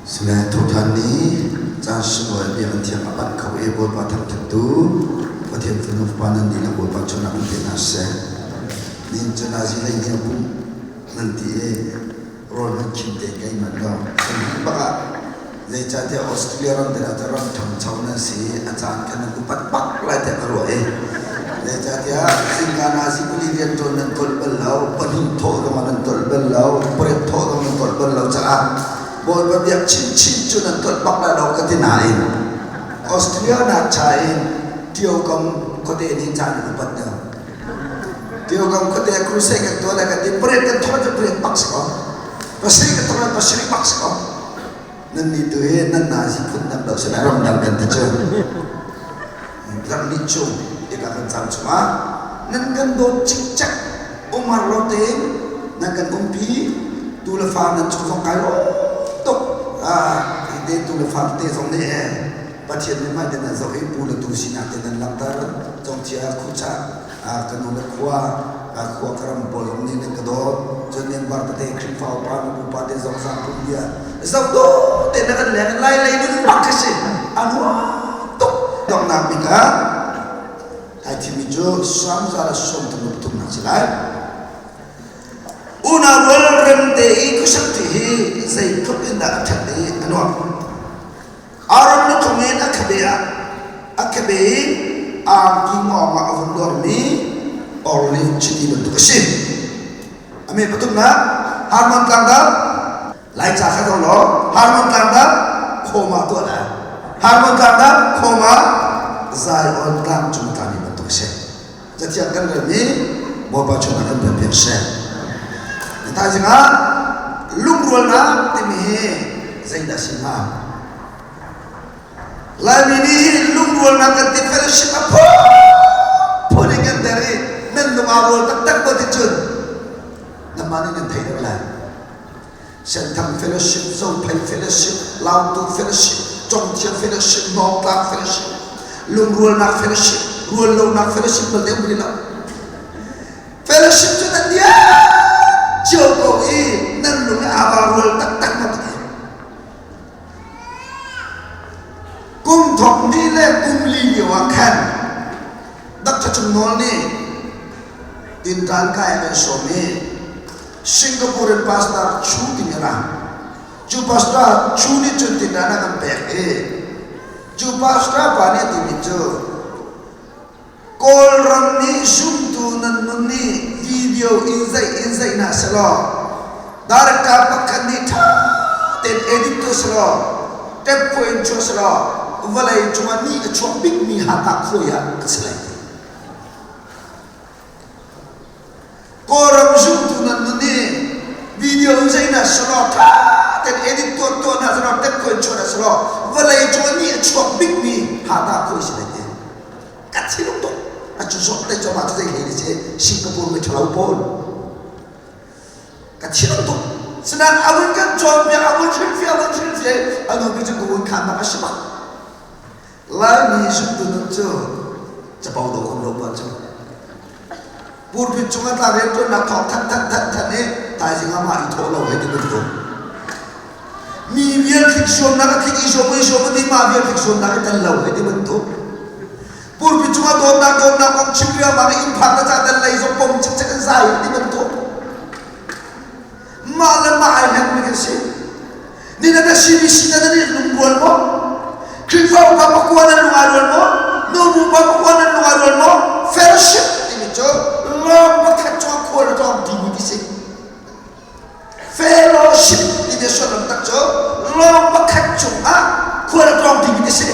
Sile thothan ni caan sunglawi biakinn thiang a panh kho i Bawipa thangṭhattu Pathian fanu fapa nan dihlak Bawipa chungah um te hna seh. Nihin cu nazi lei ni a pumh nan ti i rawl hmanh khim tein ka ei manh lo. Sanghi bak ah zeicahtiah Australia ram te ah ram ṭhangcho nan si i a caan kha nan upat bak lai tiah ka ruah i zeicahtiah zingka nazi pali rian ṭuan nan tolh bal lo, pahnih thawh zongah nan tolh bal lo, pariat thawh zong nan tolh bal lo caah Bawipa biak chinchin cu nan tolh bak lai lo ka ti nain Australia nak cha in Ṭio kam khuate nih caan an upat deuh. Ṭio kam khuate crusade kan tuah lai kan ti pariat kan thawh cu pariat bak si ko. Pasarih kan thawh lai pasarih bak si ko. Nan nih tu hi nan nazi phun dang lo si lai ramdang kan ti cu. Ram nih chung ika kan cam chungah nan kan dawt cikcek umar lo tein nan kan umpi tu le fa nan chung zong kai lo tuk ah te tu le fa te zong nih eh Pathian nih mai te nan zoh i pu le tu sinak te nan langhter congcia khucha ka nu le khua khua ka ram pawl zong nih nan ka dawt cun member tete Khrihfa upa nu pupa te zong sang phun bia zoh do te na kan leng lai lei nun bak khi si a nuam tuk donghnak bik ah ai thimi cu Psalm za le 33 nak si lai unau rual rem te i khuasak ti hi zeitluk in dah a ṭhat i a nuam Aaron nutung in a khabe ah a khabe i angki ngawng ah a vun dormi olive chiti bantuk a si. Ame pathumnak Harmon tlangdang Laica kha ko law Harmon tlangdang khawma tuah lai. Harmon tlangdang khawma Zion tlang cung tlami bantuk a si. Cathiang kan relmi Bawipa chungah kan piak piak seh. Thaizing ah lungrualnak timi hi zeidah si hnga? Laimi nih hi lungrualnak kan ti fellowship a phunphun in kan der i nan lung aa rual taktak ko ti cun nanmah nih nan thei deuh lai. Senthang Fellowship, Zophei Fellowship, Lautu Fellowship, Congthia Fellowship, Nawngtlang Fellowship, Lungrualnak Fellowship, Ruallonak Fellowship bal deuh rih lo. Fellowship cu nan dia cio ko i nan lung i aa rual taktak ma ti. Kum thok ni le kum li lio ah khan Dr. Cung Nawl nih tinṭan kai an sawm i Singapore in pastor Chu timi ra. Cu pastor Chu nih cun tinṭan a kan pek i cu pastor pa nih a timi cu Kawlram nih zumtu nan nun nih video in zeih in zeih hna selaw director pakhat nih ṭha tein edit tu selaw tap in chuah selaw vawlei cungah ni a chuak bikmi hata khuai ah a si lai. Kawlram zumtu nan nun i video in zei na selaw ṭha tein edit tuah tuah na selaw tep ko in chuah na selaw vawlei cung ni a chuak bikmi hata khuai si lai ti. Ka thinung tuk. A cu zawt te cawm ah cu zei hlei si Singapore mi ṭhalo pawl. Ka thinung tuk. Sinain a vun kan cawnpiak, a vun hrilhfiah, a vun hrilhfiah a nu bi cu ka vun khan bak a si bak. Laimi zumtu nun cu capo do kan lo pa cu. Pulpit cung ah tla rianṭuannak thawng than than than than i thaizing ah mah i thawh lo hei ti bantuk. Mi vial thlik suamnak a thlik i suam i suam a ti mah vial thlik suamnak i tel lo hei ti bantuk. Pulpit cung ah dawtnak dawtnak kong chim riangmang i inn phak na ca tel lei zong pom cikcek in zai ti bantuk. Mah le mah ai hleng mi kan si. Ni na na CBC na nan i lungrual maw? Khrihfa upa pakua nan lung aa rual maw? Nu upa pakua nan lung aa rual maw? Fellowship timi cu lawng pakhat cungah khual a tlawng timi ti si. Fellowship timi sullam tak cu lawng pakhat cungah khual a tlawng timi ti si.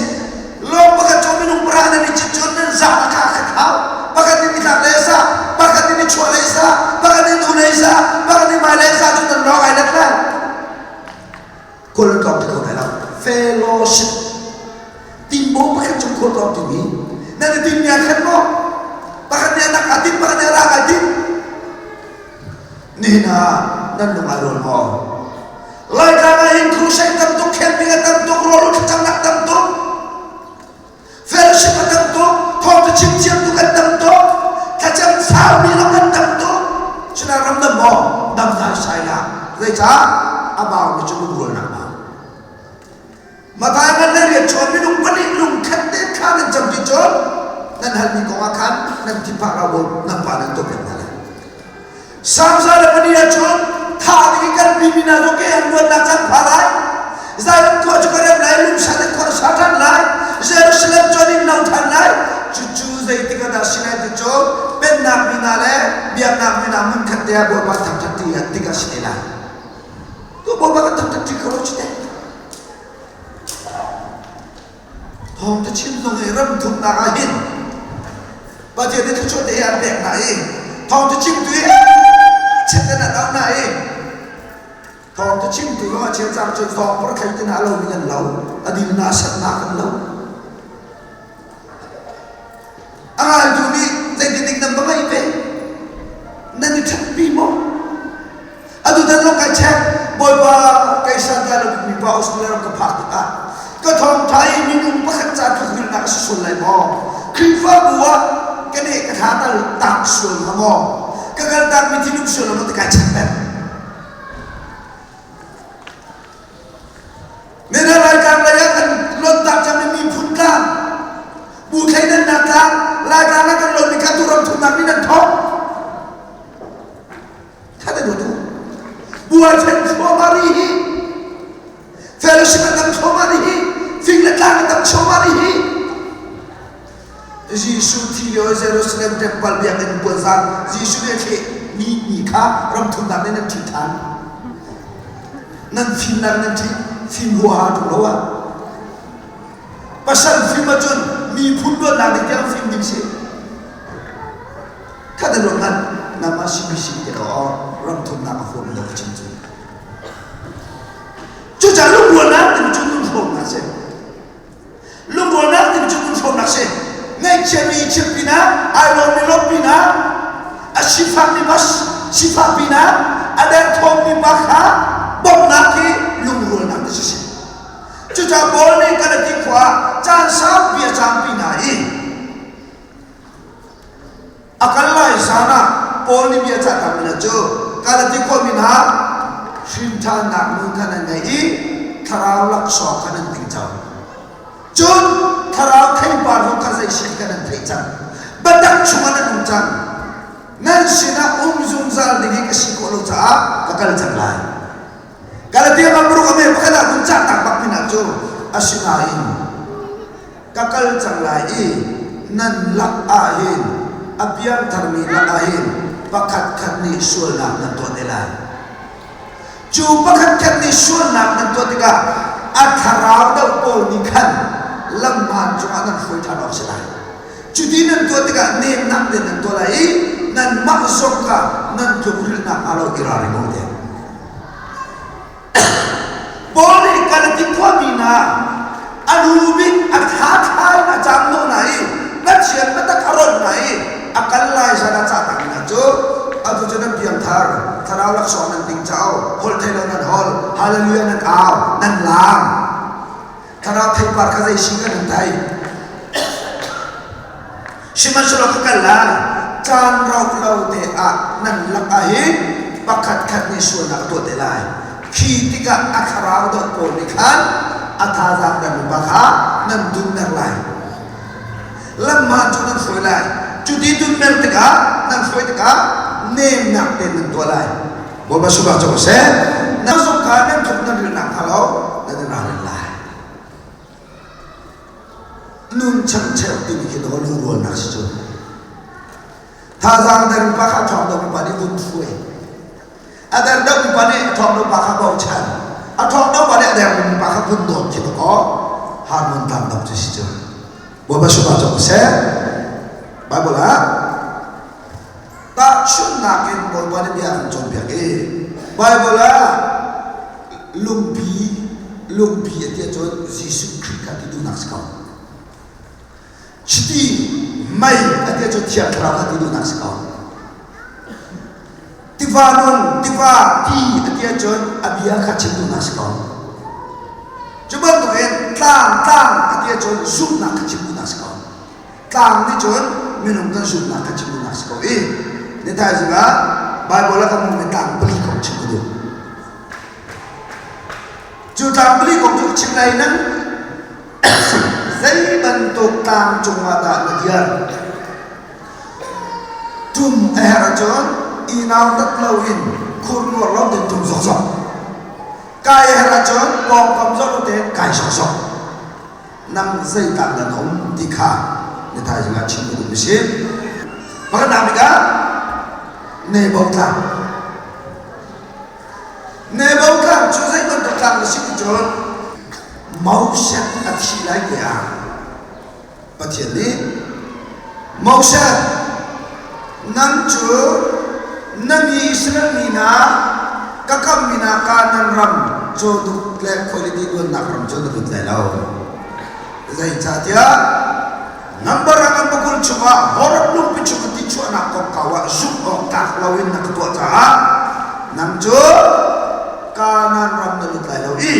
Lawng pakhat cu minung pahra nan i cit cun nan za a kha khat hau. Pakhat nih nitlak lei a sa, pakhat nih nichuah lei a sa, pakhat nih hnu lei a sa, pakhat nih hmai lei a sa cun nan lawng ai let lai. Khual nan tlawng ti kho lai lo. Fellowship. Timbo pakhat cung khual tlawng timi. Nan i timmi ah khan maw? Pakhat nih a nak aa tim, pakhat nih a rak ai tim. Nihin ah nan lung ai rual maw? Laitlang ah hin crusade tam tuk, camping a tam tuk, rawl thlacamnak tam tuk, fellowship a tam tuk, thawngtha chim thiam tu kan tam tuk, thlacam saumi zong kan tam tuk. Sinain ram dam maw? Dam nai sai la. Zeicah? A baumi cu lungrualnak bau. Matthai ngan le rian chuan minung pahnih lungkhat te thla nan cam ti cun nan halmi kong ah khan nan thinphak lo bu nan pa nan tuahpiak hna lai. Samsa le pahnih ahcun thah ding i kalpi mi hna zong ke an luatnak caan pha lai. Zion khua cu ka rem lai, lungsa te khua sa ṭhan lai, Jerusalem cu an in no ṭhan lai. Cucu zeitik ah dah si lai ti cu pennak mi hna le biaknak mi hna hmunkhat te ah Bawipa thangṭhat ṭi tik ah si te lai. Tu Bawipa kan thangṭhat ṭi kho lo ci te. Thawng te chim zong hi ram thumnak ah hin Pathian nih thluachuah te hi an pek hna i thawng te chimtu hi chiat an auh hna i thawng te chimtu zong a chia cang cun thawng par thlei te hna lo mi an lo a dil na satnak an lo a ngaitu nih zeitin dik nan va ngaih ve nan i ṭhatpi maw Atu tan zong kai check Bawipa kei santlai lo mi pa Australia ram ka phak tikah ka thawngṭha i minung pakhat ca tlukrilnak a si sual lai maw? Khrihfabu ah ka neh ka thla tal tak sual hnga maw? Ka kaltak mi thinlung sual maw ti kai check peng. Mena Laitlang lei ah kan lontak cangmi miphun tlang bu thleidannak tlang Laitlang ah kan lonmi kha tu ram thumnak nih nan thawk. Kha te tu. Buai then thluahmah rih hi. Fellowship an tam thluahmah rih hi. Fing le tlang an tam thluahmah rih hi. Jesuh thi lio Jerusalem temple biakinn puanzar Jesuh nih a thleh mi mi kha ram thumnak nih nan ṭhi ṭhan. Nan fimnak nan ṭhi fim huaha ṭung lo ah. Pasal fim ahcun miphun luatnak ding tiang fim ding si. Khat an ruat hmanh nangmah CBC te lo ram thumnak a huam lo ka chim cu. Cucaah lungrualnak timi cu nun hrawmnak si. Lungrualnak timi cu nun hrawmnak si. Ngaihchiami chim pinah, ai lawmmi lawmh pinah, a sifakmi bas sifak pinah, a derthawmmi pa kha bawmhnak hi lungrualnak ti si. Cucaah Paul nih Galati khua ah caan saupi a caampi hna i A kal lai zan ah Paul nih bia cahnak min cu Galati khuami hna hrimṭhannak nun kha nan ngei i thlarau laksawng kha nan ting cang. Cun thlarau theipar zong kha zei si kha nan theih cang. Biatak chungah nan um cang. Nan sinah um zungzal ding i ka si khawh lo caah ka kal cang lai. Galatia bang a me pakhat ah vun cahnak bak pinah cu asinain ka kal cang lai i nan lak ah hin a piangtharmi lak ah hin pakhat khat nih sualnak nan tuah te lai. Cu pakhat khat nih sualnak nan tuah tikah a thlarau doh pawl nih khan lamhmaan cungah nan hruai ṭhan awk si lai. Cuti nan tuah tikah nemnak te nan tuah lai i nanmah zong kha nan tlukrilhnak hnga lo i ralring u te. Paul nih Galati khuami hna a lu bik a thla in a cam hnawh hna i Pathian biatak a rawnh hna i a kal lai zan a cah tak hna cu atu cu nan piangthar thlarau laksawng nan ting cao holh thei lo nan holh hallelujah nan au nan laam thlarau theipar kha zei si kan nan thei Sihmanhsehlaw ka kal lai, caan rauh lo te ah nan lakah hin pakhat khat nih sualnak a tuah te lai. Khi tikah a thlarau doh pawl nih khan a thazaang nan nupa kha nan dunmer lai. Lamhmaan cu nan hruai lai. Cuti dunmer tikah nan hruai tikah nemnak tein nan tuah lai. Bawipa sungah co seh. Nan zong kha nan tluk nan rilnak hnga lo nan i ralrin lai. Nun changcheu timi khi dawh lungrualnak si cu. Thazaang der pa kha ṭhawng deuhmi pa nih vun hruai. A der deuhmi pa nih a ṭhawng deuh pa kha bochan. A ṭhawng deuh pa nih a dermi pa kha vun dawt khi dawh harmon tlang deuh cu si cu. Bawipa sungah cawk seh. Bible ah tahchunhnak in Bawipa nih bia kan cawnpiak i Bible ah lungpi lungpi a ti ahcun Jesuh Khrih kha ti duhnak si ko. Chiti mei a ti ahcun Thiang Thlarau kha ti duhnak si ko. Tiva nung tiva ti a ti ahcun a bia kha chim duhnak si ko. Cu bantukin tlang tlang a ti ahcun zumhnak kha chim duhnak si ko. Tlang nih cun minung kan zumhnak kha chim duhnak si ko i nithaizing ah Bible ah kan hmuhmi tlang pali kong chim ka duh. Cu tlang pali kong cu ka chim lai nan Zei bantuk tlang cungah dah na dir? Tum a herh ahcun i nautat loin khurnuar lo tein tum sawksawk. Kai a herh ahcun pawngkam zoh lo tein kai sawksawk. Nang zei tlang dah na um ti kha na thaizing ah chim ka duh mi si. Pakhatnak bik ah Nebo tlang. Nebo tlang cu zei bantuk tlang na si ti cun Moses a thi lai te ah Pathian nih Moses nang cu na mi Israel mi hna ka kammi hna Kanaan ram cawduk le khualipi luannak ram cu na lut lai lo. Zeicahtiah number a ngan pakul chungah Horeb lungpi chung in ti chuahnak kongkau ah zumh awk tlak loin na ka tuah caah nang cu Kanaan ram na lut lai lo i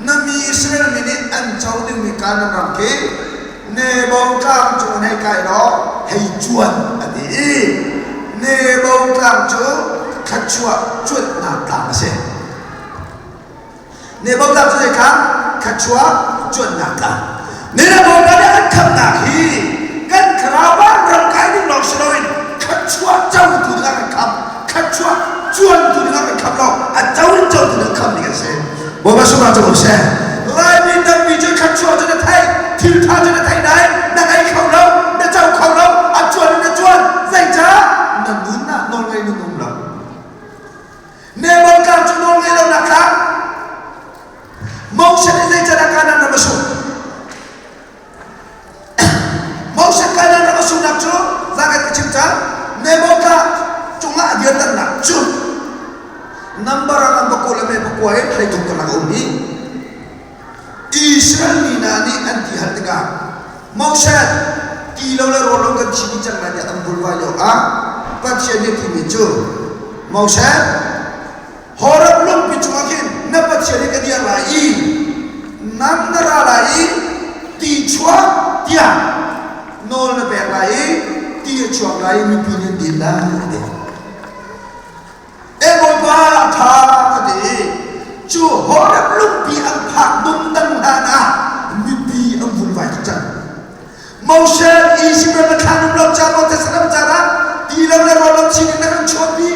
na mi Israel mi nih an co dingmi Kanaan ram khi Nebo tlang cung in hei kai law hei cuan a ti i Nebo tlang cu thluachuah cuanhnak tlang a si. Nebo tlang cu zei tlang? Thluachuah cuanhnak tlang. Nebo tlang nih an khamnak hi kan thlarau vanram kai ding lawng si loin thluachuah cotu dingah kan kham. Thluachuah cuantu dingah kan kham lo. A co in cotu ding kham ding a si. Bawipa sungah cu um seh. Laimi tampi cu thluachuah cu na theih, thil ṭha cu na theih nain na ngei kho lo, na co kho lo, a cuan in na cuan. Zeicah? Na nun ah nawlngei nun um lo. Nebal tlang cu nawlngei lonak tlang. Moses nih zeicahdah Kanaan ram a sung? Moses Kanaan ram a sungnak cu zakat ka chim cang. Nebo tlang cungah a dirternak cu number ah an pakua le me pakua in hleithum karlak a um i Israel mi hna nih an ti hal tikah Moses ti lo le rawl lo kan thi dih cang lai tiah an bulvai lio ah Pathian nih a timi cu Moses Horeb lungpi cungah khin na Pathian hi ka dir lai i nang na ra lai i ti chuak tiah nawl na pek lai i ti a chuak lai i mipi nih an din lai a ti. E Bawipa a ṭha a ti i cu Horeb lungpi an phak dungdang hlan ah mipi an vulvai tuk cang. Moses Izipt ram a thlan um lo ca Moses ram caah ti lo le rawl lo chin in na kan chuahpi.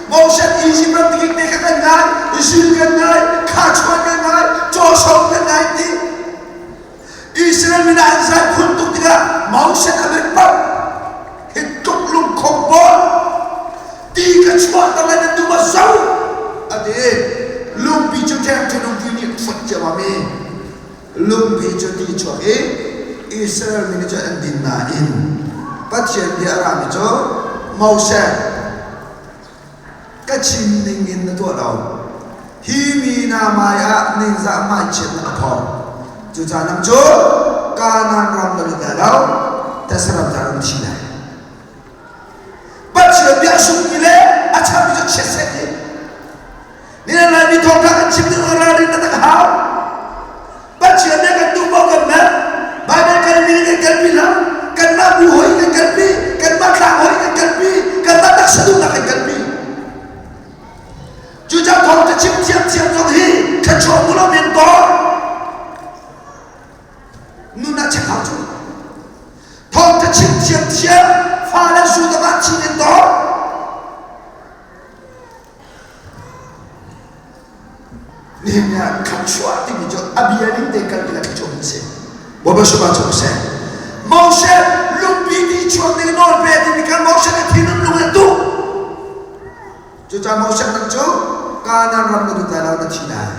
Moses Izipt ram tikik te kha kan ngai, zil kan ngai, khachuan kan ngai, cawsawm kan ngai ti. Israel mi an zai phun tuk tikah Moses a mit pap hi tluk lungkhong pawl ti ka chuah tak lai nan duh ma zo a ti lungpi cu theng thinung vui nih fut ciammam i Lungpi cu ti chuak i Israel mi nih cun an din nain Pathian bia a rami cu Moses ka chim ning in na tuah lo. Hi mi hna hmai ah ningzah hmaichiat na ka phorh. Cucaah nang cu Kanaan ram na lut lai lo, Tesaram ram na thi lai. Pathian bia a sungmi le a chammi cu chiatset hi. Nihin Laimi thawngṭha kan chim ding ralrin na tak hau. Pathian nih kan duh paoh kan mer. Baibal kalmi nih kan kalpi lo. Kanmah bu hoi kan kalpi, kanmah tlang hoi kan kalpi, kanmah taksa duhnak kan kalpi. Cucaah thawngṭha chim thiamthiam zong hi thluachuah mu lo men tawn. Nun ah check hau cu. Thawngṭha chim thiamthiam fa le su dang ah chin in tawn. Nihin ni ah thluachuah timi cu a bia ning te kalpi le thluachuah an si. Bawipa sungah cu seh. Moses lungpi ti chuak ding nawl pe timi kha Moses a thinlung lung a duh. Cucaah Moses nang cu Kanaan ram na lut lai lo na thi lai.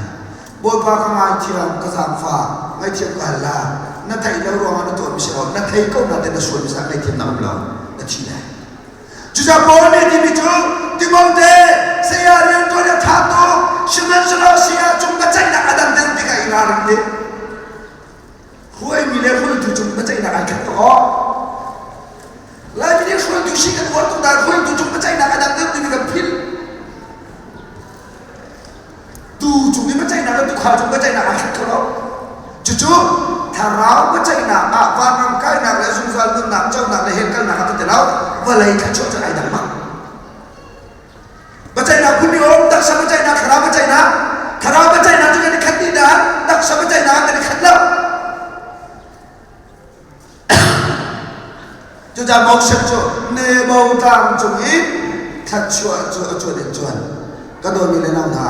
Bawipa ka ngaithiam, ka zaangfah, ngaihthiam ka hal la. Na theih lo ruangah na tuahmi si lo. Na thei ko nain na sual mi sa ngaihthiam na um lo. Na thi lai. Cucaah Paul nih a timi cu Timote saya rian ṭuan a ṭha tuk sihmanhsehlaw saya cung biaceihnak a dang deuh tikah i ralring ding. Hruaimi le hruaitu cung biaceihnak ai khat tuk awk. Laimi nih hruaitu si kan uar tuk nain hruaitu cung biaceihnak a dang deuh timi kan philh. Tuu cung i biaceihnak le tuukhal cung biaceihnak aa khat kho lo. Cucu thlarau biaceihnak ah vanram kainak le zungzal nunnak conak le hell kalnak ah ti lo vawlei thluachuah cu ai dang bak. Biaceihnak phun nih um taksa biaceihnak thlarau biaceihnak thlarau biaceihnak cu kan i khat dih nain taksa biaceihnak ah kan i khat lo. Cucaah Moses cu Nebo tlang cung i thluachuah cu a cuan in cuan. Ka dawtmi le nau hna,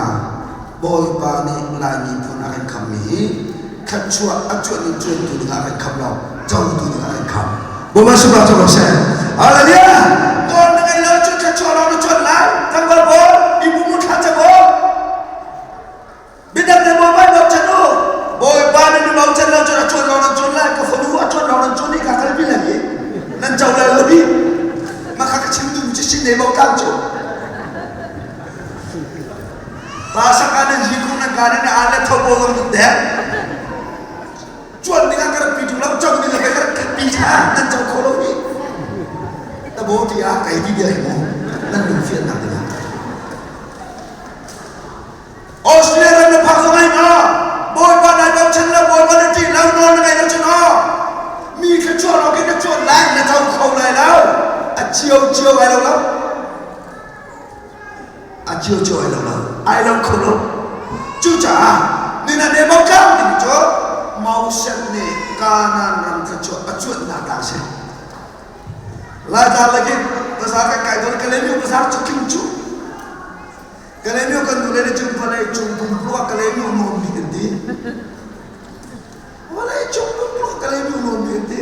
Bawipa nih Lai miphun a kan khammi hi thluachuah a cuan in cuantu dingah a kan kham lo, cotu dingah a kan kham. Bawipa sungah cu ko seh. Hallelujah! Nawl na ngeih lo cun thluachuah lawng na cuan lai. Tlangval pawl, i pum u thla cang u. Midang le Bawipa in bochan u. Bawipa nih na bochan lo cun a cuan lawng nan cuan lai. Ka fanu a cuan lawng nan cuan i ka kalpi lai i nan co lai lo hi. Mah kha ka chim duhmi cu sin ne bo tlang cu. Pa saka nan hi kung nan ka nan an le tho bo zong nan dek. Cuan ding ah ka rak pi ṭung lo, co ding ah ka rak pi ṭha nan co kho lo hi. Ta bo ti ah kai ti bia hi mu nan lung fiannak ding ah. Australia ram na phak zong ai ma Bawipa nai bochan lo Bawipa na ṭih lo nawl na ngai lo cun aw mi kha chuah lo khin na chuah lai na co kho lai lo a cio cio ai lo lo a cio cio ai lo lo ai lo kho lo cucaah nina ne mo tlang ding cu Moses nih Kanaan ram thluachuah a cuanhnak tlang si Laitlang lakin bazaar kan kai tawn Kalaymyo bazaar cu tling cu Kalaymyo kan nu le nih cun vawlei cung pumpuak Kalaymyo nuam bik an ti. Vawlei cung pumpuak Kalaymyo nuam bik an ti.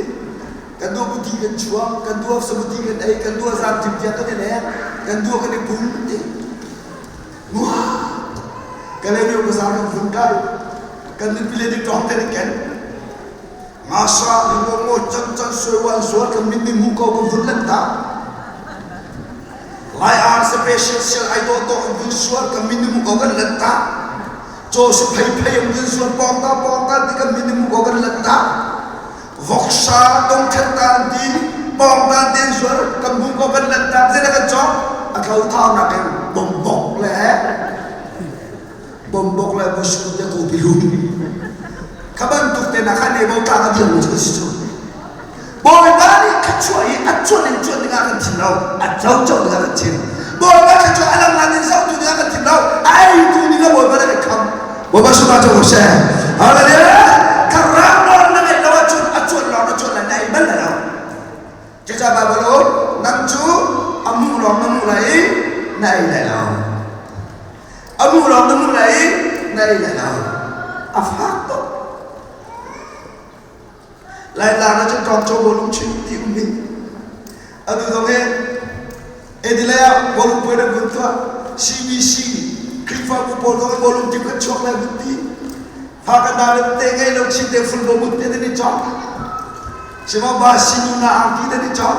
Kan dua buti kan chuak, kan dua sabuti kan ei, kan dua zan tim tiang kan i leng, kan dua kan i pum an ti. Nuam. Kalaymyo bazaar kan vun kai. Kan nupi le nih tawng te nih ken. Ngasa ringo ngo chan chan sui wan zuar kan min min mu ko kan vun lan ta. Lai ar special sial ai dawh dawh in vun suar kan min mu ko kan lan ta. Caw si phei phei in vun suar pawng ta pawng ta ti kan min mu ko kan lan ta. Voksa dong thet ta an ti pawng ta ten suar kan mu ko kan lan ta. Zeidah kan cawk? A tlo thau nak in bombok le bombok le busku te ko pilum. Kha bantuk te na kha ne bo tlang a dir mu cu si cu. Bawipa nih thluachuah hi a cuan in cuan dingah kan thim lo, a co co dingah kan thim. Bawipa thluachuah a langlan in zohtu dingah kan thim lo, a eitu dingah Bawipa nih kan kham. Bawipa sungah cu seh. Hallelujah! Thlarau nawl na ngeih lo ahcun a cuan lawng na cuan lai na ei bal lai lo. Cucaah Baibal um, nang cu a muh lawng na muh lai i na ei lai lo. A muh lawng na muh lai i na ei lai lo. A fak tuk. Laitlang ah cun ṭawngcaw bawlung chim ti um hi. Atu zong hi Adelaide ah bawlung puai nan vun tuah. CBC Khrihfabu pawl zong hi bawlung tim kan chuak lai vun ti. Fa kan dang le te ngei lo chin te ful bo but te nan i cawk. Sima ba sinu na angki nan i cawk.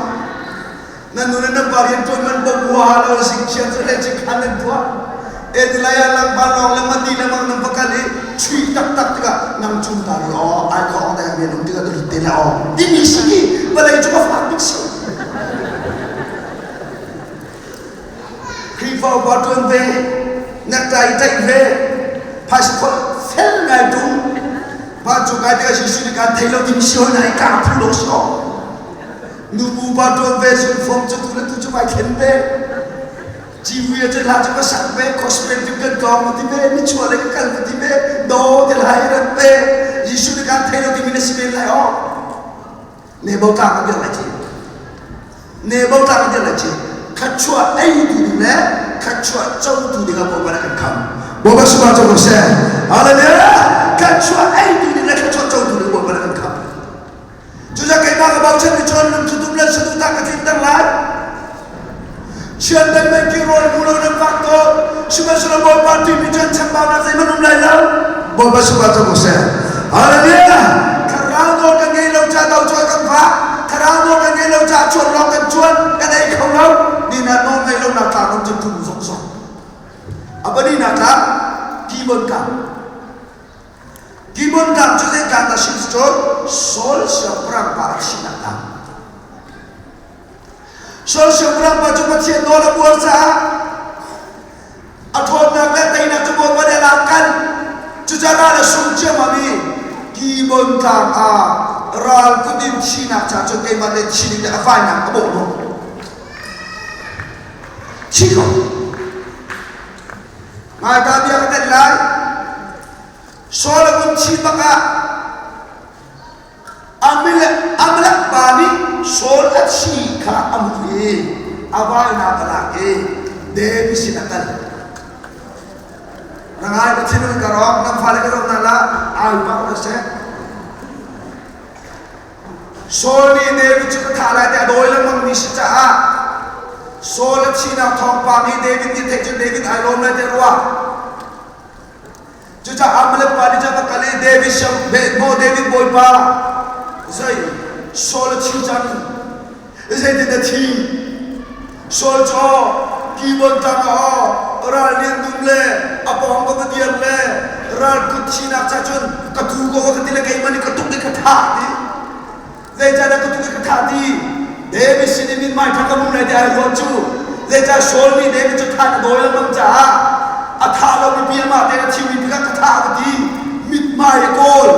Nan nu le nan pa rian ṭuan man bo bua ha lo sing chia cu le cik khan nan tuah. Etilai ah lang pa lawng le mati le mang nan va kal i chui taktak tikah nang cung ta ri aw ai kho ong dai men um tikah lut te le aw timi si hi vawlei cu a fak bik si. Khrihfa upa ṭuan ve, necktie tlaih ve, phaisa kholh fel ngai ṭung, vancung kai tikah Jesuh nih kaan thei lo timi si hoi na i kaa phu lo si aw. Nubu pa ṭuan ve zunfom cu tu le tu cu vai thlen ve. Civui a cu hla cu ka sak ve, gospel cu kan tlawng va ti ve, nichuah lei ka kal va ti ve, do te lai rat ve. Jesuh nih kaan thei lo timi na si men lai aw. Nebo tlang a dir lai ci. Nebo tlang a dir lai ci. Khachuah ei tu ding le khachuah co tu ding ah Bawipa nih a kan kham. Bawipa sungah co ko seh. Hallelujah. Khachuah ei tu ding le khachuah co tu ding Bawipa nih a kan kham. Cucaah keimah ka bochan mi cun lungthutum le saduhthah ka tlinter lai. Chiandeih meiti rawl mu lo nan fak tawn. Sihmanhsehlaw Bawipa ṭihmi cun chambaunak zeihmanh um lai lo. Bawipa sungah cang u seh. Hallelujah! Thlarau nawl kan ngei lo ca do cawi kan fak. Thlarau nawl kan ngei lo ca chuan lawng kan chuan. Kan ei kho lo. Ni na nawl ngei lo nak tlang ram cun ṭum zokzok. A pali nak tlang Kibon tlang. Gibeon tlang cu zei tlang dah si cun Saul siangpahrang pa a thihnak tlang. Saul siangpahrang pa cu Pathian nawl a buar caah a ṭhawnnak le teinak cu Bawipa nih a lak kan. Cucaah ral a sung ciammam i Gibeon tlang ah ral kut in thihnak caah cun keimah le thi ding le a vainak a bawh hnawh. Thi ko. Ngaita bia ka telh lai. Saul a vun thi bak ah Amalek pa nih Saul a thi kha a hmuh i a vainak a lak i David sin a kal. Na ngai ka thinlung ka rawk, nan fale ka zoh hna la, ai pah na seh. Saul nih David cu ka thah lai tiah a dawi lengmang mi si caah Saul a thihnak thawngpang hi David nih theih cun David ai lawm lai tiah ruah. Cucaah Amalek pa nih cun a kal i David siang maw David bawipa zei Saul a thi cang zeitin a thi Saul cu kibon tlang ah ral lian dum le a pawng ka va dir le ral kut thinak cha cun ka tu ko ka ti le keimah nih ka tuk i ka thah ti Zeicahdah ka tuk i ka thah ti? David sin i mithmai ṭha ka hmu lai ti ai ruah cu. Zeicah Saul nih David cu thah a dawi lengmang caah a thah lomi pi amah tein a thimi pi kha ka thah ka ti. Mithmai a kawl.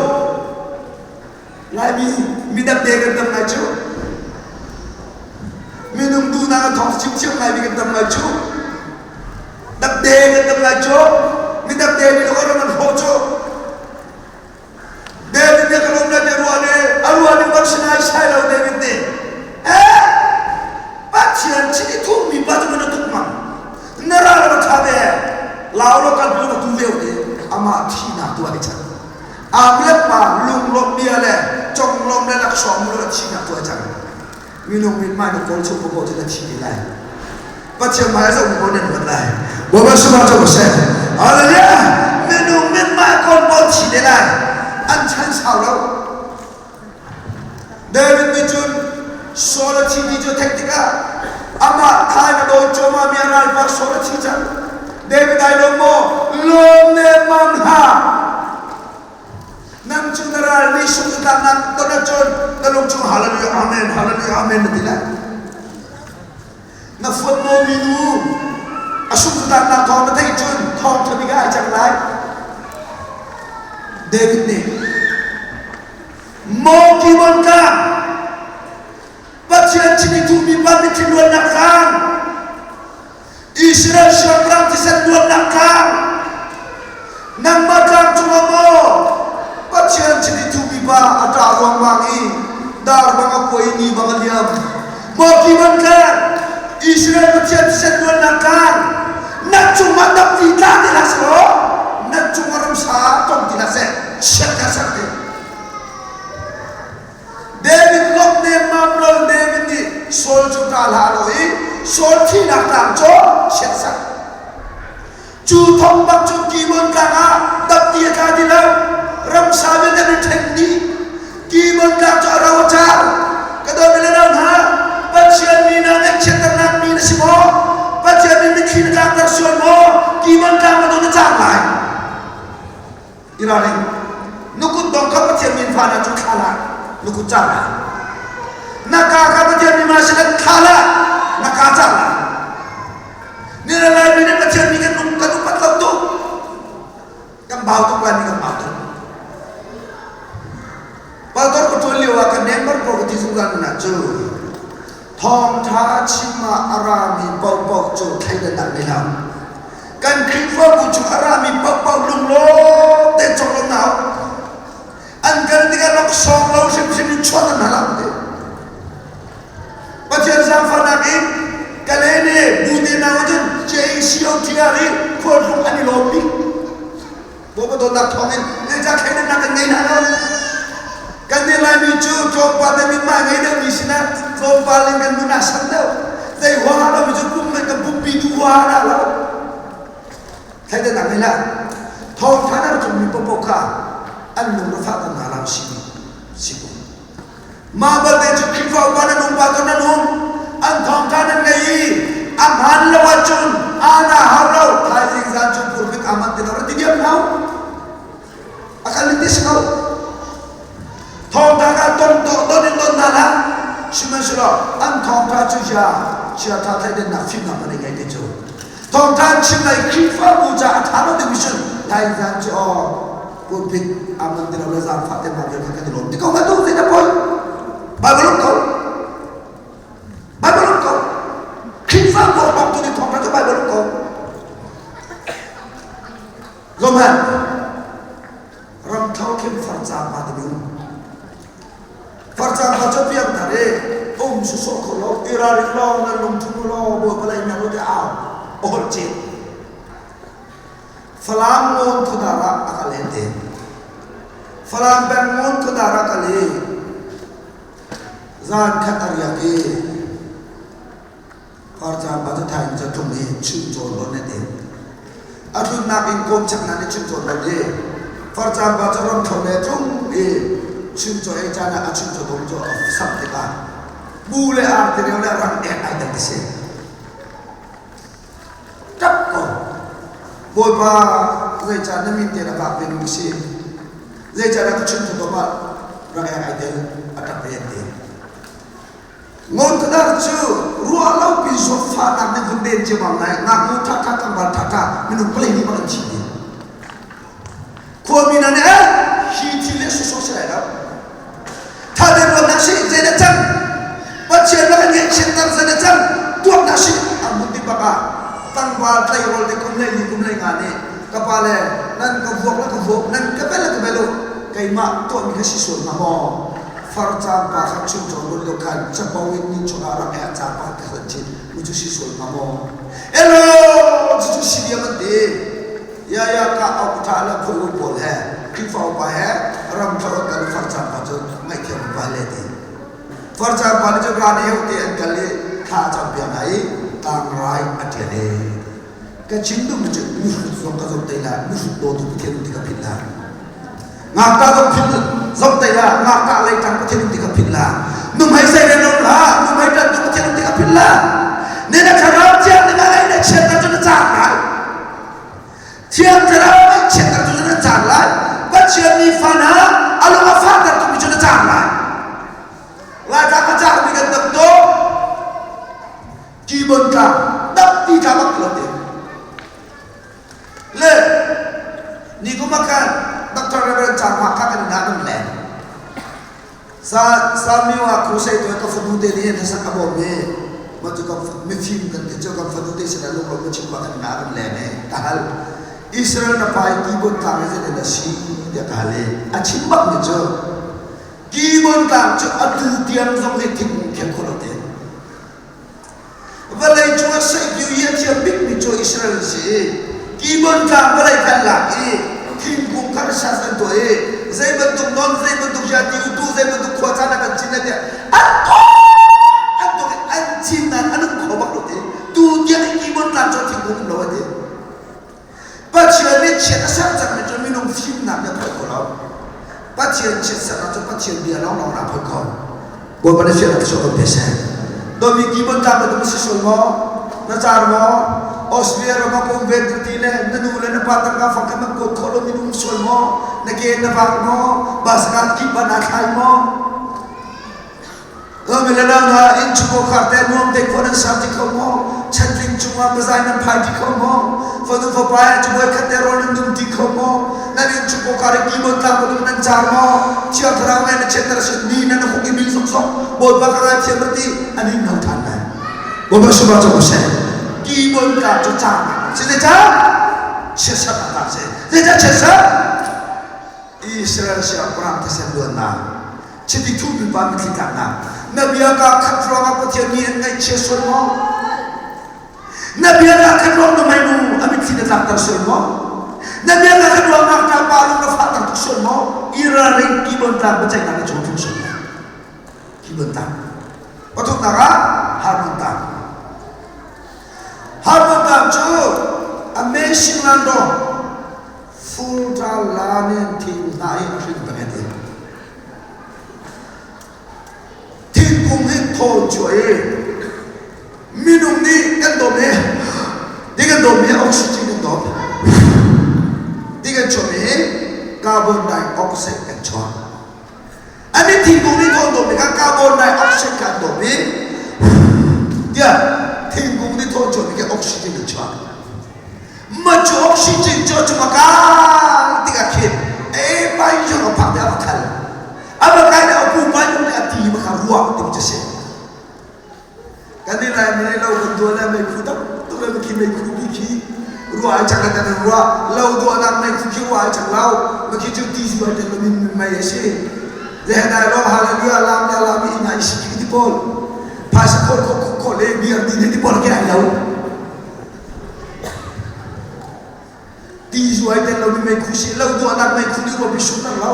Laimi midang te kan tam ngai cu. Minung duhnak a thawng chim thiam ngaimi kan tam ngai cu. Dapte kan tam ngai cu. Midang te nih ram an hrawh cu. David nih ka lawm lai ti a ruah nih a ruah ning bak si nai sai lo David nih eh Pathian chiti thummi pa cu na tuk mang na ral va ṭha ve lau lo kal pi va tu ve ti amah thihnak tu ai chan Amalek pa lunglawmh bia le conglawmh le laksawng mu le thihnak tu ai cang minung mithmai na kawl chung paoh cu na thi te lai Pathian hmai a zohmi paoh nan luat lai Bawipa sungah cu seh Hallelujah minung mithmai kawl paoh thi te lai an chan sau lo David nih cun Saul a thi ti cu theih tikah amah thai na dawi cuahmah mi a ralpa Saul a thi cang David ai lawm maw lawm nemmam hlah Nang cu na ral nih sung tlaknak ton ahcun na lung chung hallelujah amen hallelujah amen na ti lai. Na fuat maw minu a sung tlaknak thawng na theih cun thawng ṭha bik ah ai cang lai. David nih Maw Gibeon tlang Pathian chiti thuhmi pa mitthli luannak tlang Israel siangpahrang thisen luannak tlang nangmah tlang cungah maw Pathian chiti thuhmi pa a ṭah ruangmang i dar bang a kuai i ni bang a liam maw Gibeon tlang Israel Pathian thisen luannak tlang na cungah dapti tla ti hlah selaw na cungah ramsa tong ti hlah seh chiat ka ser te David lawmh nemmam lo David nih Saul cu ṭa hlah lo i Saul thihnak tlang cu chiatsak. Cu thong bak cu Gibeon tlang ah dapti a tla ti lo. Ramsa vialte an i ṭhen dih. Gibeon tlang cu a ro a car. Ka dawt le nau hna, Pathian mi na ngaihchiatternak mi na si maw? Pathian nih mitthli na tlakter sual maw? Gibeon tlang bantuk na car lai. I ralring. Na kut dong kha Pathian min fa na cu thla la. Na kut car la. Na ka kha Pathian mi ma si kan thla la. Na ka car la. Ni le lai mi nih Pathian mi kan um kan upat lo tuk. Kan bau tuk lai mi kan bau tuk. Pastor ka ṭuan lio ah kan member pawl ka ti zungzal hna cu thawngṭha chim ah a rami paohpaoh cu thleidannak ngei hlah. Kan Khrihfabu chung a rami paohpaoh lunglawm tein conglawmh hna u. An kal tikah laksawng lo hrimhrim in chuah hna hlah ti. Pathian zaangfahnak in Kalene bu te hna cun JCOTR i khualtlung an i lawm bik. Bawipa dawtnak thawngin zeicah thleidannak kan ngei hna lo? Kan nih Laimi cu tlawmpal le mithmai ngei deuhmi sinah tlawmpal in kan nun ah san deuh. Zei huaha lomi cu pum le kan pumpi duh huaha dah lo. Thleidannak ngei hlah. Thawngtha na rak tlungmi paohpaoh kha an lung a fah hna lo si si ko. Mah balte cu Khrihfa upa nan um pa nan um an thawngṭha nan ngei i a hmaan lo ahcun ana hau lo thaizing zan cu pulpit aa manh ti lo ra ti diam hau a kal in ti si ko thawngṭha kha ton to ton in ton hna hlah sihmanhsehlaw an thawngṭha cu chia chia ṭha thleidannak fimnak an ngei ti cu thawngṭha an chim lai Khrihfabu ca a ṭha lo ding mission thaizing zan cu aw pulpit aman ti lo le zaangfah te ma vial kha kan i lawm ti ko ka tu zei na poi Bible um ko Bible um ko Khrihfa bu bak tu ni thawng cu Bible um ko Zohman ram thau khin farcang pa ti ding farcang pa cu piang thar i I ralring law nan lungthin u law Bawipa lei miak u tiah au a holh cin. Falam Ngawn khuadar ah a kal en te. Falam peng Ngawn khuadar ah kal i zan khat a riak i Farcaan pa cu thaing cu a tlung i chuncaw nawn a ti. A tlunnak in kawm chak hna nih chuncaw nawn i farcaan pa cu ramthlo le a tlung i chuncaw ei caan ah a chuncaw dawm cu a samh tikah bu le ar tireu le rang ek ai dang ti si. Ṭap ko. Bawipa zeicah na min te na vak ve mi si? Zeicah na ka chuncaw dawm ah rang ek ai tel a ṭap ve an ti. Ngawtadar cu ruahlopi zawtfahnak nih vun den ciammam lai ngaknu ṭhaṭha tlangval ṭhaṭha minung palei nih bak an thi dih. Khuami hna nih eh hi thil hi sawsawh si lai lo. Thade ruatnak si zeidah cang? Pathian rak in ngaihchiatter zeidah cang? Tuaknak si an hun ti bak ah tlangval tleirawl te kum 14 kum 15 nih ka pa le nan ka vuak le ka vuak nan ka bel le ka bel u keimah tuahmi kha si sual hnga maw? Farcaan pa kha chuncaw run lo khan capo in nin chungah rak ek caan pakhat ka hlan chin mu cu si sual hnga maw? Elo cucu si diam an ti. Ya ya ka au tha le khoi u pawl he Khrihfa upa he ram thlo kan farcaan pa cu ngaihthiam pa le ti. Farcaan pa nih cun ran heu te an kal i thla cam piak hna i tlangrai a ṭial e. Ka chim duhmi cu mihrut zong ka zong te la mihrut dawtu Pathian ti ka philh la. Ngakta zong philh zong te la ngakta lei ṭang Pathian ti ka philh la. Numhei sei re nom la numhei ṭan tu Pathian ti ka philh la. Ne na thlarau thiang na ngai na chiat na cu na caang lai. Thiang thlarau ngai chiat na cu na caang lai. Pathian mi fa hna a lung a fahter tukmi cu na caang lai. Laitlang ka caang mi kan tam tuk. Kibon tlang dap ti tla bak lo te le ni kum ah khan Dr. Reverend Chang Hma kha kan ina kan leng sa sa miu ah crusade tuan ka fanu te nih hlasak a bawm i ma cu ka mifim kan ti cu kan fanu te sinah lunglawm na chim ma kan ina kan leng i ka hal Israel na pai kibon tlang hi zeitin a si tiah ka hal i a chim bak mi cu kibon tlang cu atu tiang zong hi thingkung kheng kho lo te Vawlei cungah seipiu i a thiam bikmi cu Israel an si i Kibon tlang vawlei kha an lak i thingkung kha research an tuah i zei bantuk non zei bantuk yati utu zei bantuk khua caan ah kan cin lai tiah an tuah an tuah i an cin nain an um kho bak lo ti tu tiang i Kibon tlang cu thingkung um lo an ti. Pathian nih chiat a ser cangmi cu minung fimnak nih a phoih kho lo. Pathian chiatsernak cu Pathian bia lawnglawng in aa phoih kho. Bawipa nih fiannak chuah kan pe seh. Dawmi keyboard tlang na si sual maw? Na car maw? Australia ram ah ka um ve na ti le na nu le na pa tangka fang kha nan kuat khawh lomi na um sual maw? Na ke na vak maw? Bus kaan kip ah naa thlai maw? Lami le nau hna innchung khar te nuam te khua nan ser ti kho maw? Chantling cungah pazai nan phai ti kho maw? Fanu fapa he cabuai khat te rawl nan dum ti kho maw? Nan innchung khar i keyboard tlang bantuk nan car maw? Thiang Thlarau ngai na chiatter sin ni nan huk i bil zokzok Bawipa ka ngaithiam ra ti an in no than lai. Bawipa sumah cawk seh. Keyboard tlang cu cang si zeicah? Chiatserh a si. Zeicah chiatserh? Israel siangpahrang thisen luannak chiti thuhmi pa mitthli tlaknak na bia kaa khat ruangah Pathian nih an ngaihchia sual maw? Na bia kaa khat ruang na meinu a mitthli na tlakter sual maw? Na bia kaa khat ruang ngakṭah pa lung na fahter tuk sual maw? I ralring kibon tlang biaceihnak na cung tlung sual maw? Kibon tlang. Pathumnak ah Harmon tlang. Harmon tlang cu amazing land Fur la nen thing hna hi a hring peng ti. Thingkung hi thawn chuah i minung nih kan dawm i ti kan dawm i oxygen kan dawm ti kan chuah mi carbon dioxide kan chuah. Ani thingkung nih thawn dawm mi kha carbon dioxide kan dawm i tiah thingkung nih thawn chuah mi kha oxygen kan chuah. Ma cu oxygen cu cu makai tikah khin e pai cu a phak te a va khal a va kai le a pu pai um le a ti ma kha ruah ti cu si kan ni lai mei lo kan dua le mei khu tam tuk le khi mei khu bi khi ruah ai chak kan ruah lo dua nak mei khu khi ruah ai chak lo ma khi cu ti zu ai tel min mei a si le dai lo hallelujah lam la lam i na isi ti pawl. Phaisa khawl khawl khawl le beer din he ti pawl khi ai lo. Ti zu ai tel lomi meikhu si lo duahnak meikhu nih ruapi sumter lo.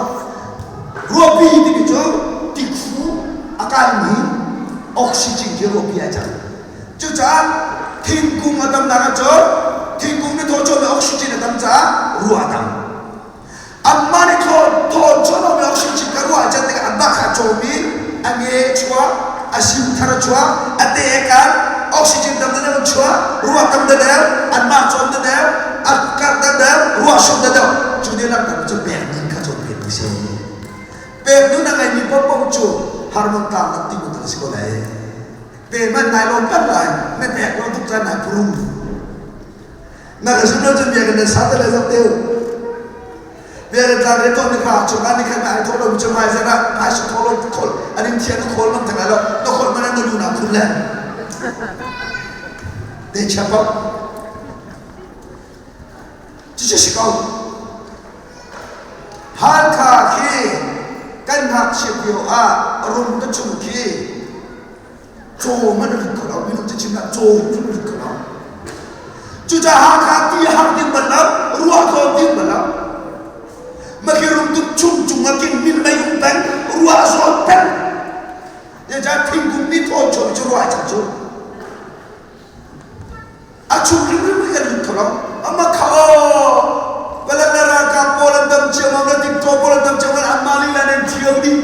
Ruapi timi cu tikhu a kaimi oxygen khi ruapi ai cang. Cucaah thingkung a tamnak ahcun thingkung nih thaw chuahmi oxygen a tam caah ruah a tam. Anmah nih thaw chuahmi oxygen kha ruah a can tikah anmah kha a cawm i a nge a chuah, a sim thar a chuah, a te a kar, oxygen tam deuh an chuah, ruah tam deuh, anmah cawm deuh, a karh deuh, ruah sum deuh. Cu nih langhter cu pek nun kha cawnpiak mi si. Pek nun a ngeimi paohpaoh cu Harmon tlang rak ti bantuk a si ko lai. Pe man nai lawm peng lai, na pek lo tuk caan nai phurum. Na ka zumh lo cun biakinn nan sa te lai zoh te u. Biakinn tlang re tuah ni kha chungah ni khat ai thawh lo mi cu hmai zan ah phaisa thawh lo khawl an in thian na khawl ngam theng lai lo na khawl man na lu na khun le te chia pop cucu si ko Halkha khi kan ngakchiat lio ah rum ka chung khi Caw hmanh a lut kho lo. Minung cachin ah caw hmanh a lut kho lo. Cucaah Hakha ti a har ding bal lo, ruah tlawn ding bal lo. Makhirum tuk chung cung ah king min mei um peng, ruah zawn peng. Zeicah thingkung nih thawn chuah cu ruah cang cu. A chung hrimhrim hi kan lut kho lo. Amah kha aw palek le ralkap pawl an dam ciammam le timtaw pawl an dam ciammam anmah lila nih an thial dih.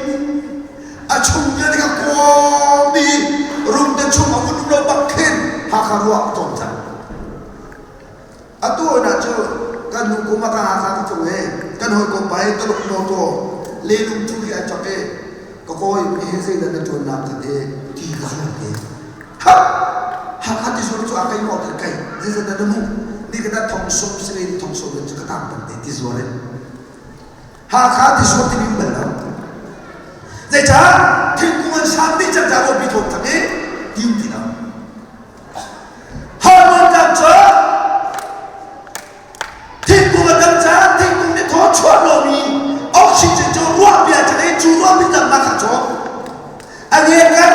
A chung vialte kha kuang dih rungte chung a vun um lo bak khin Hakha ruah a tlawm cang. Atu na cu kan hnu kum ah ka Hakha ka tlung i kan hawikom pa hi Tuluk mawtaw lelung thu khi ai chok i ka kawi mi hi zeidah na ṭuannak ka ti ti ka zuar te. Ha! Hakha tizuar cu a kai maw ka kai zeizat dah na hmuh ni ka dah thong sawm si le thong sawm in cu ka tang peng te tizuar in Hakha tizuar timi um bal lo zeicah thingkung an san dih cang caah rawpi thawm thang i ti um ti lo Harmon tlang cu Thingkung a tam caah thingkung nih thaw chuah lomi oxygen cu ruah bia cang i cu ruah biatamnak kha cawk. A ngekar,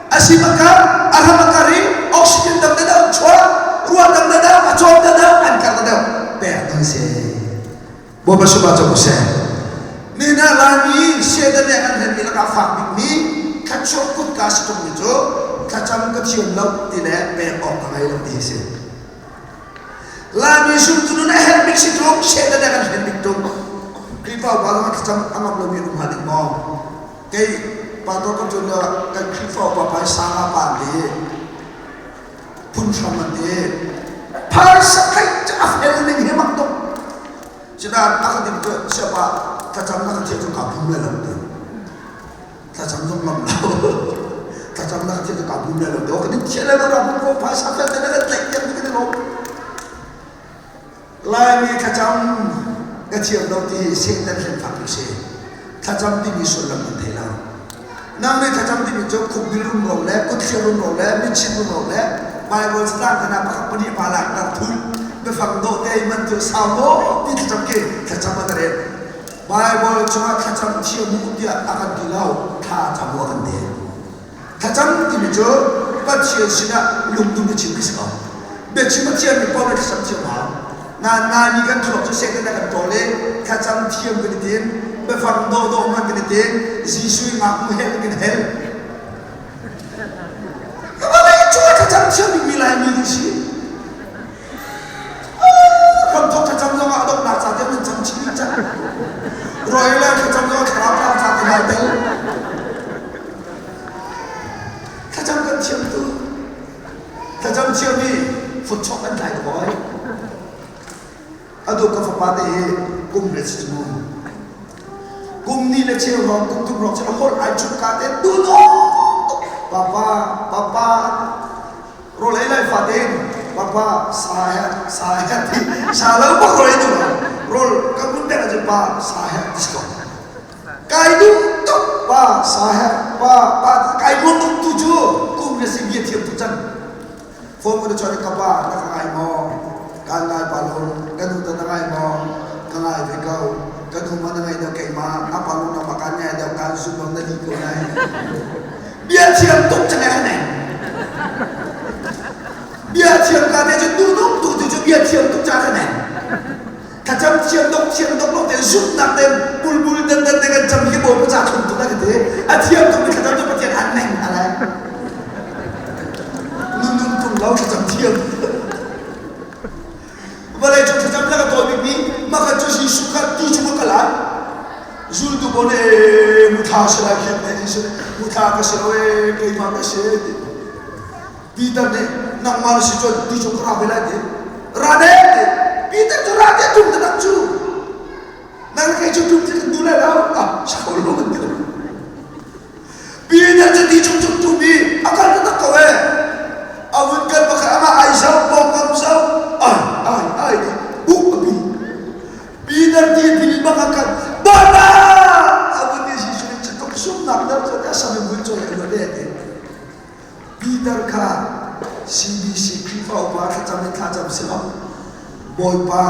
a simakar, a ramakar i oxygen tam deuh chuah, ruah tam deuh, a cawm deuh, an kar deuh pek ding si. Bawipa sungah cawk seh. Nihin ah Laimi Satan nih a kan hlenmi lakah fak bikmi thluachuah kutka si ṭungmi cu thlacam ka thiam lo ti le pek awk ka ngei lo ti hi si. Laimi zumtu nun a herh bik si ṭung, Satan nih a kan hlen bik ṭung. Khrihfa upa zong ah thlacam a ngam lomi an um hnga dik maw? Kei pastor kan ṭuan lio ah kan Khrihfa upa phaisa nga pa an ti. Phun hram an ti. Phaisa theih cu a fel ning hi mak tuk. Cunain a ka dim cu siapa thlacam na ka thiah cu kaa pum lai lo ti. Thlacam zong ngam lo. Thlacam na ka thiah cu kaa pum lai lo ti. Ka dim thiah lai lo ra pum ko phaisa fel te na kan tlaih tiang ti kan i lawm. Laimi thlacam ka thiam lo ti hi Satan hlenfak bik si. Thlacam timi sullam an thei lo. Nang nih thlacam timi cu khukbil rumro le kutthlir rumro le mitchinh rumro le Bible catlang kana pakhat pahnih pa lak tar thul biafang dawh te man tu sau maw ti thlacam khi thlacam an rel. Bible chungah thlacam thiam u tiah a kan ti lo, thla cam u a kan ti. Thlacam timi cu Pathian sinah lungdum i chim khi si ko. Biachim a thiammi paoh nih thlacam thiam hau. Nain Laimi kan thluak cu Satan a kan ṭawl i thlacam thiam kan i tim, biafang dawhdawh hman kan i tim, Jesuh i ngaknu hel kan hel. Vawlei cung ah thlacam thiam bikmi Laimi kan si. Hramthawk thlacam zongah a donghnak ca tiang nan cam chih cang. Royal thlacam zongah thlarau tlau ca ti lai tel. Thlacam kan thiam tu. Thlacam thiam hi futchok an tlai koi. Atu ka fapa te hi kum le si cu. Kum ni le cheu hrawng kum thum hrawng cu holh ai chut ka te du no. Papa, papa, rawl ei lai fatin papa sa he sa he ti sa lo bak rawl ei duh lo rawl kan mun pek ahcun pa sa he ti si ko kai duh tuk pa sa he pa pa kai nuam tuk tu cu kum le si bia thiam tu cang phone mun chuan ka pa na ka ngai maw kan ngai pa lo ka nu ta na ngai maw ka ngai ve ko ka nu ma na ngai deuh keimah a pa lu na ma kan ngai deuh kan zum lo na li ko nai bia thiam tuk cang e ka nei. Jesuh kha ti chung a kal ai. Zultu pawl nih muthla si lai khin ne Jesuh nih muthla ka si lo ee keimah ka si ti. Peter nih nangmah na si cun ti chung ka ra ve lai ti. Ra ne ti. Peter cu ra te tum taktak cu. Nang le kei cu tum ti kan duh lai lo. Ah, sau lo kan ti. Peter cu ti chung cung tum i a kal taktak ko ee. A vun kal pakhat amah ai zoh, pawngkam zoh, ai ai ai ti buk a pi. Peter ti pil bang a kal Bawipa a vun ti Jesuh nih cu sumnak deuh cu a sam in vun cawi a luat e ti. Peter kha CBC Khrihfa upa thlacam in thlacam silo Bawipa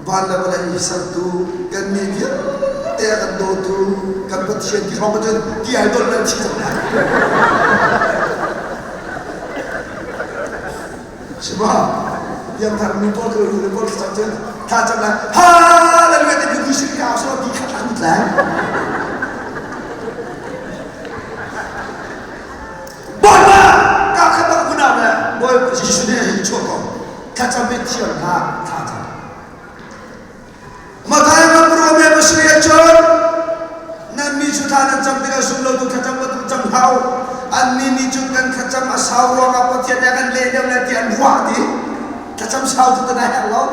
van le vawlei i sertu kannih vialte a kan dawtu kan Pathian ti hrawng cun ti ai dolh le thi cang lai. Siba piangthar nu pawl ka nu le pawl thlacam cun thlacam lai hallelujah ti bi si ka so ti khat an tlang. Bawipa ka khat bak hmun ah le Bawipa Jesuh nih hin chuah ko thlacam i thiam hlah thlacam. Matthai Rome pasarih ah cun nannih cu thla nan cam tikah zum lotu thlacam bantuk cam hlah u. Annih nih cun kan thlacam a sau ruangah Pathian nih a kan leh deuh lai ti an ruah ti. Thlacam sau cu tan a herh lo.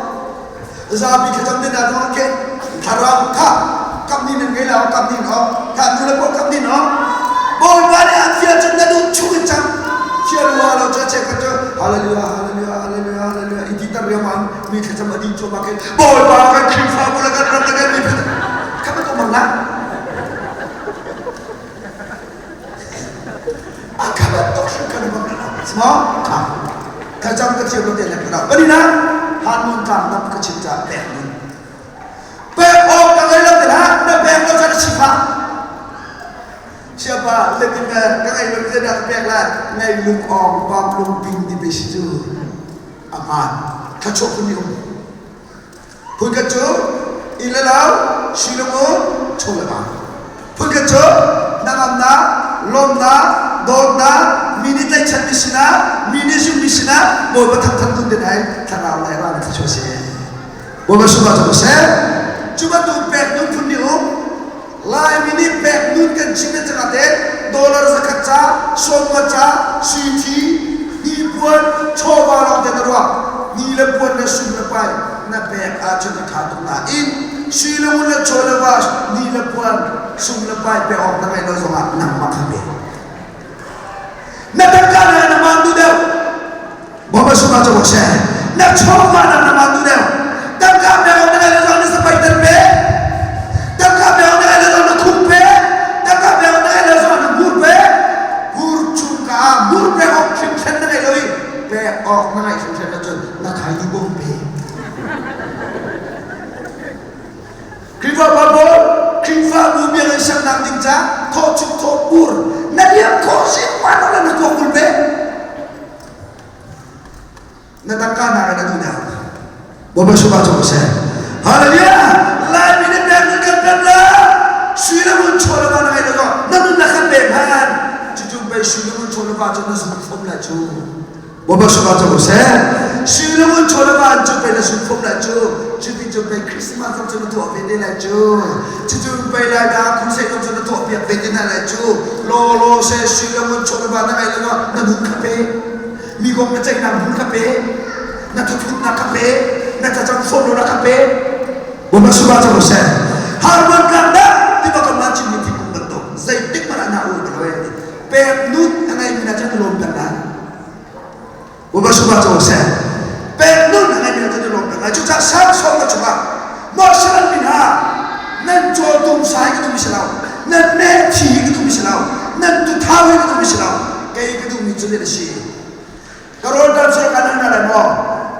Zapi thlacam te hna zong khi thlarau kha kam ni nan ngei lo kam ni no kha nu le pawl kam ni no Bawipa nih an fial cun na duh chung in cam fial rua lo cu che khat cu hallelujah hallelujah hallelujah hallelujah i ti tar riangmang mi thlacam a dih cuahmah khin Bawipa kan Khrihfabu le kan ram le kan miphun kha bantuk mang lah a kha bantuk hrim kha bang na kha thlacam ka thiam lo te le ka palina han tlang dam ka chim ca pek nun pek awk ka ngei lo te la na pek lo chan si fa siapa le ti me ka ngei lo te na pek la ngei lung ong pam lung ping ti pe si cu aman thlachuak phun ni um Phunkhat cu inn le lo, sui le ngun, chaw le va. Phunkhat cu hnangamnak, lawmhnak, dawtnak, mi nih tlaihchanmi sinah, mi nih zumhmi sinah Bawipa thangthat nun te hna thlarau le ral thluachuah si. Bawipa sungah cu seh. Cu bantuk pek nun phun nih um Laimi nih pek nun kan chim le cangah te dollar zakhat ca, sawmnga ca, sui thi, hnipuan, chawva lawng te na ruah. Ni le puan le sum le pai na pek ahcun a ṭha tuk nain sui le ngun le chaw le va ni le puan sum le pai pek awk na ngeih lo zongah nangmah kha pe. Na tangka na na maan duh deuh. Bawipa sungah cu seh. Na chawva na na maan duh deuh. Tangka pek awk na ngeih lo zongah na sapai tel pe. Tangka pek awk na ngeih lo zongah na khuk pe. Tangka pek awk na ngeih lo zongah na hmur pe. Hmur chung ka ah hmur pek awk hrimhran na ngeih lo i pek awk na ngeih hrimhran ahcun na khaini bawm pe. Khrihfa pawl Khrihfabu biakinn saknak ding ca thawhchuk thawhpur na liam khawh sin pa na na tuak kul pe. Na tangka nak in na duh dah. Bawipa sungah cu seh. Hallelujah! Laimi nih pek nun kan pek la. Sui le ngun chaw le va na ngei lo na nun na kan pek han. Cucu pei sui le ngun chaw le va cu na zum fom lai cu. Bawipa sungah cu seh. Sui le ngun chaw le va cu pei na zum fom lai cu. Cuti cu pei Christmas zong cu na tuah ve te lai cu. Cucu pei lai dah crusade zong cu na tuah piak ve te hna lai cu. Law law seh sui le ngun chaw le va na ngei lo na nun kha pe. Mi kong na ceihnak hmun kha pe. Na thuthutnak kha pe. Na thlacam fawmlonak kha pe. Bawipa sungah cu seh. Harmon tlang dah ti bak kan Chin mi thingkung bantuk zeitik hmanh ah na ul bal lo pek nun a ngeimi na cun lawm peng lai. Bawipa sungah cu seh. Pek nun a ngeimi na cun lawm peng lai. Cucaah Samson na cungah Moses min ha nan caw tum sai ka duhmi si lo. Nan meh thi hi ka duhmi si lo. Nan tuthau hi ka duhmi si lo. Kei ka duhmi cu a si. Ka rawl tam sir kan hna lai maw?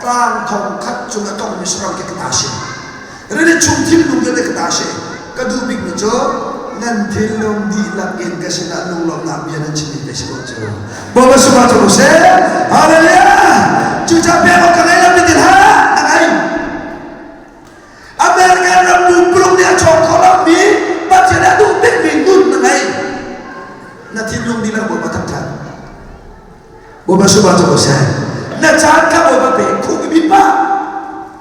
Tlang thong khat cung a tongmi saram khi ka ta si. Rili chung thinlung vialte ka ta si. Ka duh bikmi cu nan thinlung dihlak in ka sinah lunglawmhnak bia nan chimmi pei si ko cu. Bawipa sungah cu seh. Hallelujah! Cucaah pek awk ka ngei lo ti hlah. A ngei. American ram pumpuluk nih a cawk khawh lomi Pathian a duh bikmi nun na ngei. Na thinlung dihlak Bawipa thangṭhat. Bawipa sungah cu seh. Na caan kha Bawipa pe. Khuh bi pa.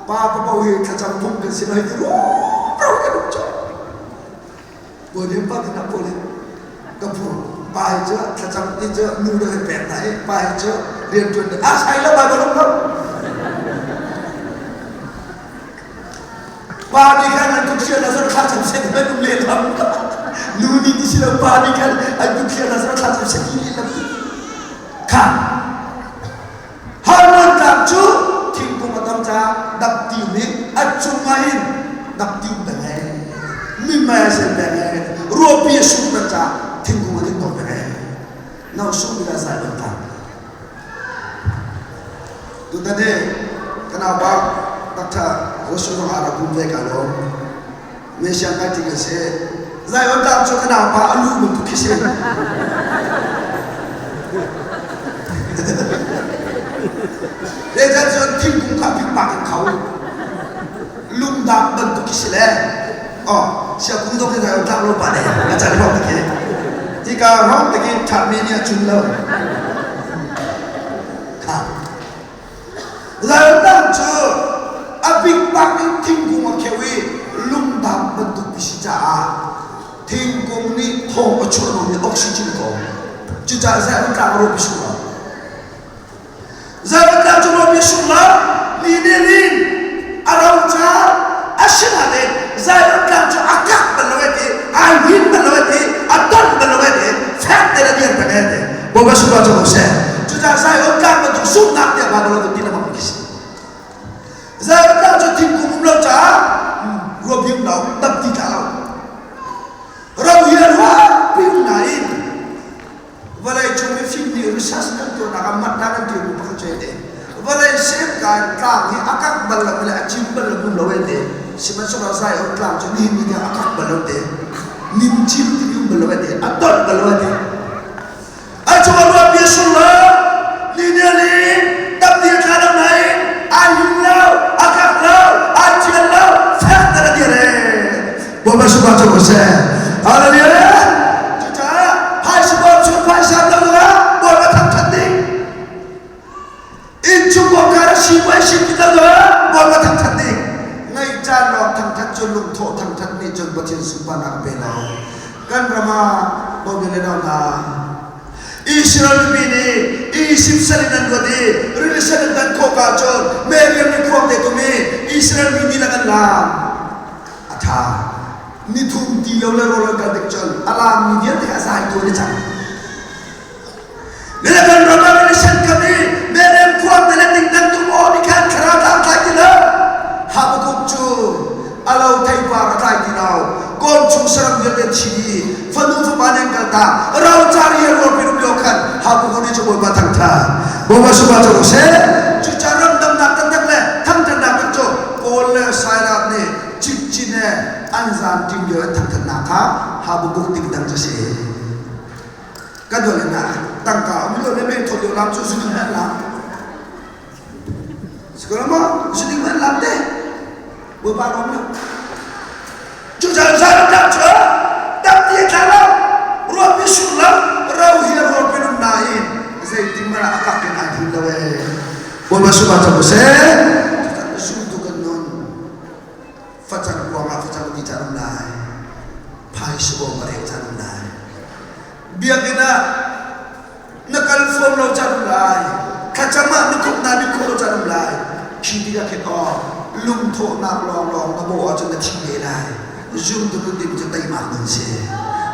Pa pa hi thlacam phung kan si lo. hei ti rumro kan um cu. Bawi pa ding ah pawl ka phu pa hi cu thlacam ti cu nu le hei pek hna i pa hi cu rian ṭuan a sai lo Baibal um lo. Pa nih khan an kut hrial ah thlacam seh ti um lehlam. Nu nih ti si lo pa nih khan an kut hrial ah thlacam seh ti lehlam. Kha Hermon tlang cu thingkung a tam caah dapti nih a cungah hin dapti um peng ee, mimei a sen peng ee, ruahpi a sur peng caah thingkung a ding ko peng ee. No sung bik ah Zion tlang. Tutan hi ka naupa Dr. Joshua zong a rak um ve ka lawm. Me siang kai ti kan si. Zion tlang cu ka naupa a lu bantuk khi si. Zeicah cun thingkung kha pikpak in kho. Lungdam bantuk khi si le. Oh, siakung dok hi Zion tlang lo pa ne. A can rong te khi. Tika rong te khi ṭhatmi nih a cun lo. Kha. Laltang cu a bikbak in thingkung a kheuh i lungdam bantuk ti si caah thingkung nih thawng a chuah lomi oxygen a kawl. Cucaah zei an tlang rawp i sung lo. Zei an tlang cu rawp i sung lo, mi nih lin a rocar asinain zei an tlang cu a kak bal lo ti, ai hin bal lo ti, a ton bal lo ti, fek tein a dir peng ti. Bawipa sunpar cu ko seh. Cucaah Zion tlang bantuk sungnak tiah Baibal ah ti lengmang khi si. Zion tlang cu thingkung um lo caah ruapi um lo, dapti tla lo. Ro hi a ruahpi um nain vawlei cung mifim nih research kan tuahnak ah mat kan ti mu pakhat cu te. Vawlei semka tlang hi a kak bal lo le a cim bal lo um lo te. Sihmanhsehlaw Zion tlang cu nihin ni tiang a kak bal lo te. Nim cim ti um bal lo te, a dolh bal lo te. A cung ruahpi a sur lo, ni nih a lin, tampi a tla lo nain ai him lo, a kak lo, ai thial lo, fek tein a dir ee. Bawipa sunpar cu ko seh. Hallelujah. Cucaah phaisa bawm chung phaisa lo zongah Bawipa thangthat ding. Innchung kongkar a si puai si ti lo zongah Bawipa thangthat ding. Ngaih caan lawng thangthat cu lungthawh thangthat nih cun Pathian sunparnak a pe lo. Kan ram ah bawmmi le nau hna Israel mipi nih Izipt sal in an luat i rili sen an tan khawh ka cun Miriam nih khuang te tum i Israel mi dihlak an laam. A tha. Nithum ti lo le rawl an kal tik cun a laammi vialte kha a zai tu an i cang. Mila kan ram ah rili sen kam i Miriam khuang te le tingtang tum aw nih khan thlarau tlang tlai ti lo. Habakkuk cu a lo theipar a tlai ti lo. Kawm chung saram vialte thi i fanu fapa nih an kal ta. Rocar i a rual pinum lio khan Habakkuk nih cu Bawipa thangṭhat. Bawipa sungah cu seh. Cucaah ramdamnak taktak le thangṭhatnak tak cu Paul le Silas nih cikcin he an zaam ṭim lio an thangṭhatnak kha Habakkuk tingtang cu a si. Ka dol in ah tangka um lio le men thawt lio lam cu zuding hmanh lam. Sikolo maw zuding hmanh lam te. Bawipa lawm lo. Cu caan zan dak cu dam ti thla lo ruahpi sur lo ro hi a rual pinum nain zeitin mana a kak in ai thil lo ee. Bawipa sungah cang seh. Zumtu kan nun facang kuang ah facang ti caan um lai. Phaisa bawm a rel caan um lai. Biakinn ah na kal fuam lo caan um lai. Thlacam ah na khuk na bit khawh lo caan um lai. Khi tikah khin aw lungthawhnak lawnglawng na bawh ahcun na thi ve lai. Zumtu nun ding cu teimak nun si.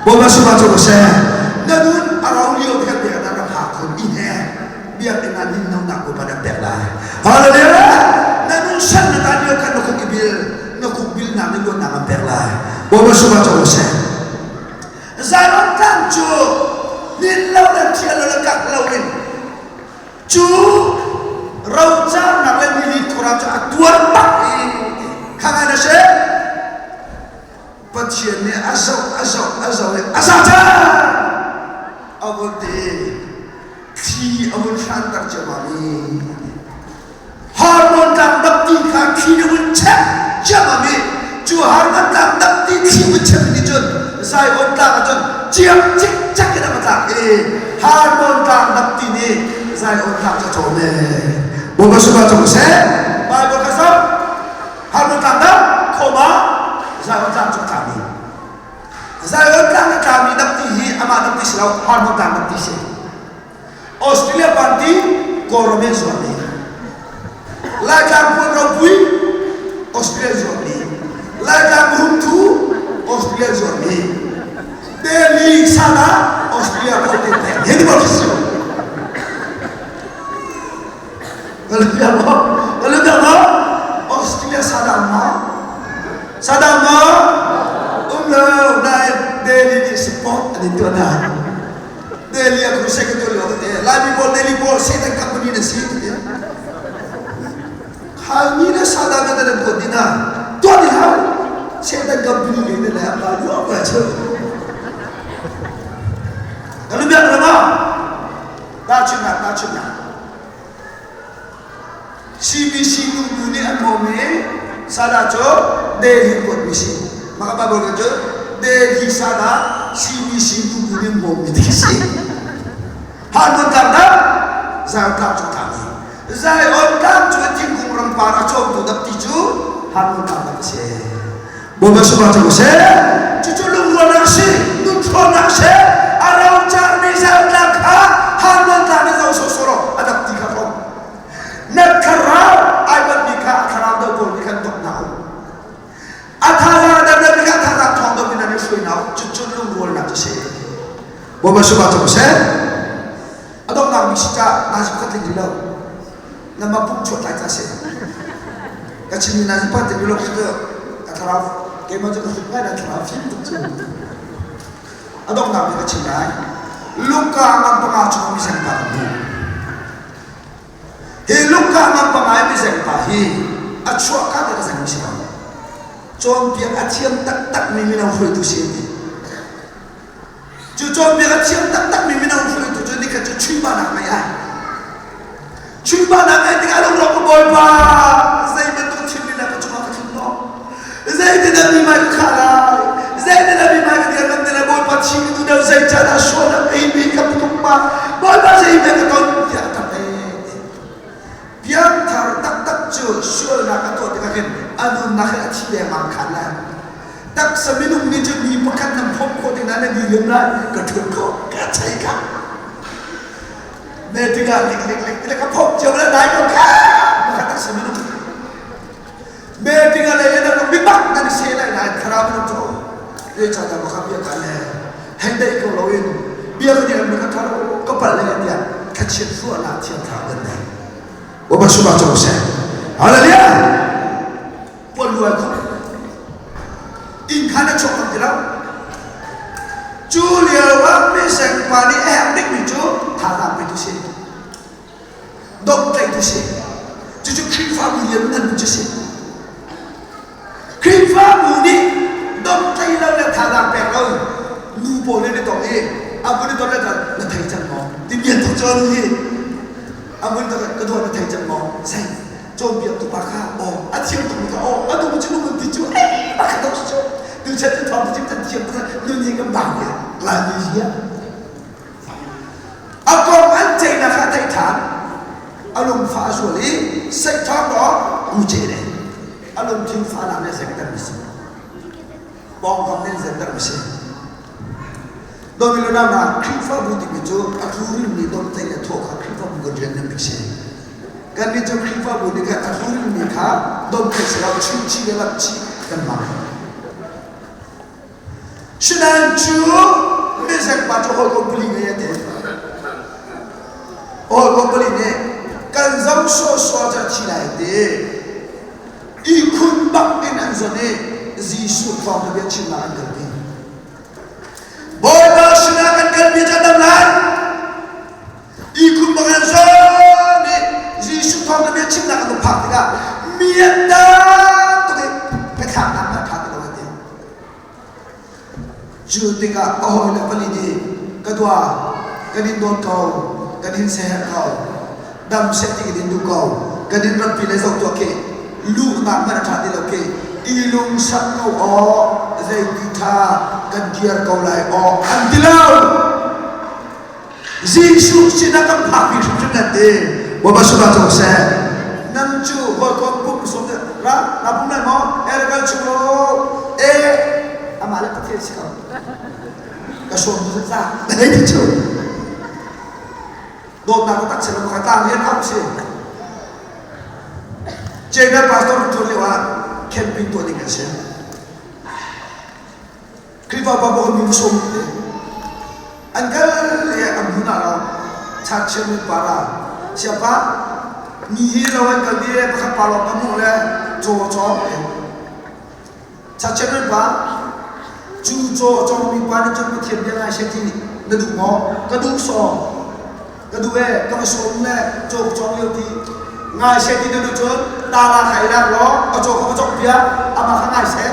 Bawipa sungah cu seh. Na nun a rau lio te kan biakinn ah ka phak khun i he biakinn ah nin nonak Bawipa na pek lai. Hallelujah! Na nun san na tan lio khan na khuk i bil na khuk bilnak nih luatnak an pek lai. Bawipa sungah cu seh. Zion tlang cu hnin lo le thial lo le kak lo in cu rocarnak le nili khuaram cu a tuar bak i kha ngai na si. Pathian nih a zoh a zoh a zoh i a za cang a vun ti thli a vun hranter ciammam i Harmon tlang dapti kha thli nih vun chek ciammam i cu Harmon tlang dapti thli vun chek nih cun Zion tlang ah cun ciam cikcek in a va tlak i Harmon tlang dapti nih Zion tlang cu a cawm ee. Bawipa sungah cung seh. Bible kha zoh. Harmon tlang dap khoma. Amah dapti si lo, Harmon tlang dapti si. Australia party Kawlram in zuarmi. Laitlang puan ropui Australia zuarmi. Laitlang rumthu Australia zuarmi. Delhi sana Australia politics pek. Hi ti si. Australia sadam ma sadam ma um lo nain Delhi nih support an in tuah hna. Delhi a crusade ka tuah lio te Laimi pawl Delhi pawl Satan company na si ti. Khaimi le sadam na nan tuah dina tuah di hau Satan company le ne le pa lu pa chu. Kan biak ma Tahchunhnak, tahchunhnak. CBC nu nih an hmawm i sada cu Delhi kuatmi si. Mah Bible cu Delhi sada CBC nu nih an hmawmmi ti si. Hanmun tlang dah Zion tlang cu tlang hi. Zion tlang cu thingkung rampar a cawmtu dapti cu Hanmun tlang dap a si. Bawipa sungah cang seh. Cucu lungrualnak si, nunthawnnak si, a rocarmi zautlang kha hanman tlang na zoh sawhsawh law a dap ti kha hrawm. Na thlarau ai batmi kha a thlarau do pawl nih khan dok hna u. A thazaang a dam kha thazaang thawng dom in an i hruai hna u. Cucu lungrualnak cu si. Bawipa sungah cang seh. A donghnak bik si ca nazi pakhat tling rih lo. Na ma pum chuah tlai ca si. Ka chimmi nazi pakhat tling rih lo khi cu ka thlarau keimah cu ka hrut ngai na thlarau fim tuk cu. A donghnak bik ka chim lai. Luka ngan panga chung mi zeng pa kan hmu. Hi luka ngan panga i mi zeng pa hi a chuah ka te ka zeng mi si lo. Cawnpiak a thiam taktak mi mino hruaitu si ti. Cu cawnpiak a thiam taktakmi mino hruaitu cu nikhat cu chuihpahnak ngei ai. Chuihpahnak ngei tikah lungrawk ka Bawipa zei bantuk thil nih dah ka cungah ka thlun lo. Zeitindah mi hmai ka khah lai? Zeitindah mi hmai ka dir ngam ti lai? Bawipa thi ka duh deuh zeicahdah sualnak ei mi ka tuk ma? Bawipa zei hme ka ton tiah a tap ee. Piangthar taktak cu sualnak a tuah tikah khin a nunnak hi a thi dengmang khan lai. Taksa minung nih cun mi pakhat nan phomh khawh ding na ni liam lai ka ṭhut khawh ka chei kha. Me tikah lik lik lik lik ka phomh cio le dai ko kha pakhat taksa minung. Me tikah le na mi bak nan se lai lai thlarau minung cu le cha da makha bia ka le hei dai ko lo in bia ka dir ka thalo ka pal le tiah khachiat ruahnak thiam thlarau kan nei. Bapak suka cong seh. Hallelujah. Puan luai kho. Inn khan a chuak ti lo. Cu lio ah miseng pa nih a herh bikmi cu thazaang pe tu si. Domhtlaih tu si. Cucu Khrihfabu lian ngan cu si. Khrihfabu nih domhtlaih lo le thazaang pek lo nu pawl nih an i tong i a vun i ton le na thei cang maw? Ti bian tuk cu hi. A vun ton ka dawt na thei cang maw? Sei cawnpiaktu pa kha aw a thiam tuk kha aw a tu cu nun ti cu ei pakhat dok cu tu chan tu thawng tu kan thiam tuk nun hi kan bang ya lai ni hi a kong an ceihnak kha theih ṭhan a lungfa a sual i seih ṭhawng law u ce le a lungthin fahnak nih a zengter mi si pawngkam nih zengter mi si Domino na Khrihfabu timi cu a tlurinmi domhtlaih le thawh kha Khrihfabu kan rian ngan bik si. Kannih cu Khrihfabu nih khan a tlurinmi kha domhtlaih si lo chimchih le lamhchih kan hmang. Sinain cu mizeng pa cu hawikom pali ngei a ti. Hawikom pali nih kan zoh sawhsawh cu a thi lai a ti. Ihkhun bak in an zon i Jesuh thawng bia chimnak an kalpi. Bawipa sinah kan kalpi cu dam lai. Ihkhun bak an zon i Jesuh thawng bia chimnak an phak tikah mi an tam tuk i biathlaknak hmanh ṭha ti lo an ti. Cu tikah a hawile pali nih ka dua kan in dawt ko, kan in seher ko, dam seh ti kan in duh ko, kan in ratpi le zoh tuah khi luhnak hmanh a ṭha ti lo khi i lungsak ko aw zeiti ṭha kan dir ko lai aw an ti lo. Jesuh sinah kan phakmi hrimhrim nan ti. Bawipa sungah cang seh. Nang cu hawikom pum sawm ra na pum lai maw? E kal chung lo. E amah le Pathian si ko. Ka sawm tu za na hei ti chu. Dawtnak taktak si lo ka tlang rian hau si. General pastor tuan lio ah camping tuah ding kan si. Khrihfa pa bawk mi sawm te. An kal le an hmun ah lo church chairman para siapa mi hi lo an kal di le pakhat pa lawng ka hmuh le caw cawng le church chairman pa cu caw cawng mi pa nih cun Pathian bia ngai she ti na duh maw? Ka duh sawm. Ka duh e, ka va sawm le caw ka cawng lio ti ngai she ti na duh cun tala kha i lak law a caw kha va cawk piak amah kha ngai seh.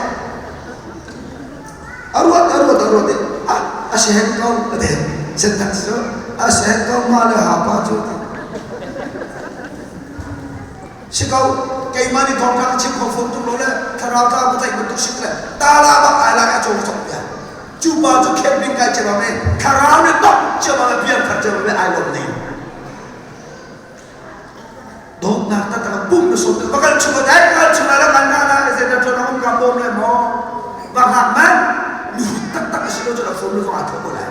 A ruat a ruat a ruat i ah a si hen ko a ti. Sentak cu a si hen ko ma le ha pa cu ti. Si ko keimah nih thawngtha ka chim kho fawn tung lo le thlarau tla ka tlaih bantuk si le tala bak ai lai a caw ka cawk piak. Cu pa cu camping kai cia bang thlarau nih tok cia bang biar thar cia bang ai lawm ning. Dawtnak taktak pum na sawm va kal chung ai kal chung ala kan na na ze na ṭon um ka bawm le maw va hak man mi taktak a si lo cu la phone lu zong aa thawh ko lai.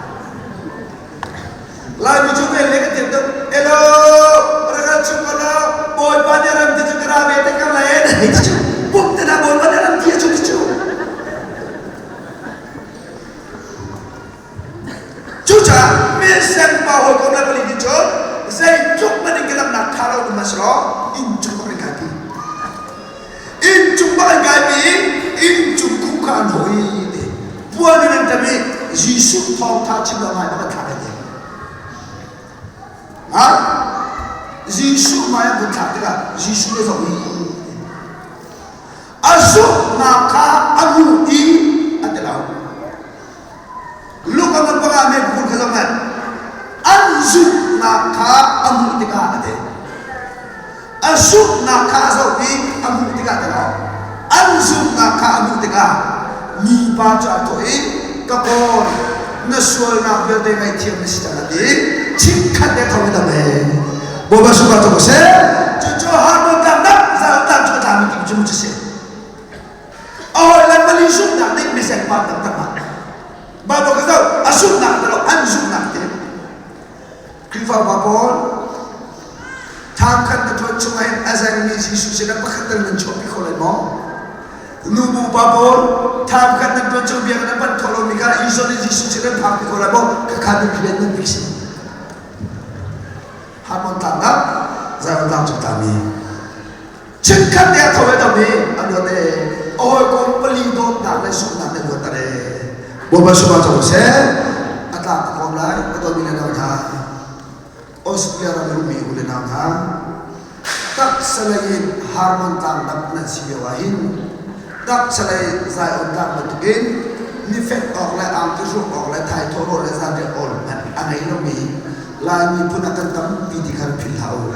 Laimi cu vel le ka tiam tuk elo rakal chung ko lo Bawipa nih ram ti cu ka ra ve te ka lai hei ti cu pum te na Bawipa nih ram ti a cu ti cu. Cucaah minsen pa hawikom le pali nih cun zeitluk hmanh in ka damnak ṭha lo hmanh selaw inncung bak in kai pi. Inncung bak in kai pi i inncung khup kha an hawi ti. Puan in an ṭem i Jesuh thawngṭha chim lo ngai bak an thlak ai ti. Ha? Jesuh hmai an vun thlak tikah Jesuh nih a zoh i a zumhnak kha a hmuh i a ti lo. Luka man panga men phun kha zoh an zumhnak kha a hmuh tikah a ti. A zumhnak kha a zoh i a hmuh tikah ti lo. An zumhnak kha a hmuh tikah mipa cu a thawh i ka kawl na sualnak vialte ngaihthiam na si cang a ti. Chikkhat te tho in dam ee. Bawipa sungah cu seh. Cucu Harmon tlang dap Zion tlang cu a tlami ti cu cu si. A hawi le pali zumhnak nih misek pa taktak ah Bible ka zoh a zumhnak te lo an zumhnak te Khrihfa upa pawl thangkhat na ṭuan chung ahhin a zengmi Jesuh sinah pakhat tal nan chuahpi kho lai maw? Nubu upa pawl thangkhat nan ṭuan chung biakinn a panh khawh lomi kha Jesuh nih Jesuh sin nan phakpi kho lai maw? Khakha nan rian nan bik si. Harmon tlangnak Zion tlang cung tlangmi Chikkhat te a tho e dam i a luat e a hawikom pali dawtnak le sungnak le luat e Bawipa sungah co seh a tlak a kawm lai a dawtmi le nau hna Australia ram rummi u le nau hna taksa lei in Harmon tlang dap nan si lio ah hin taksa lei Zion tlang bantukin nifek awk le angki hruk awk le thaithawh rawl le zanriah awl hmanh a ngei lomi Laimi phun ah kan tampi ti kha philh hlah u.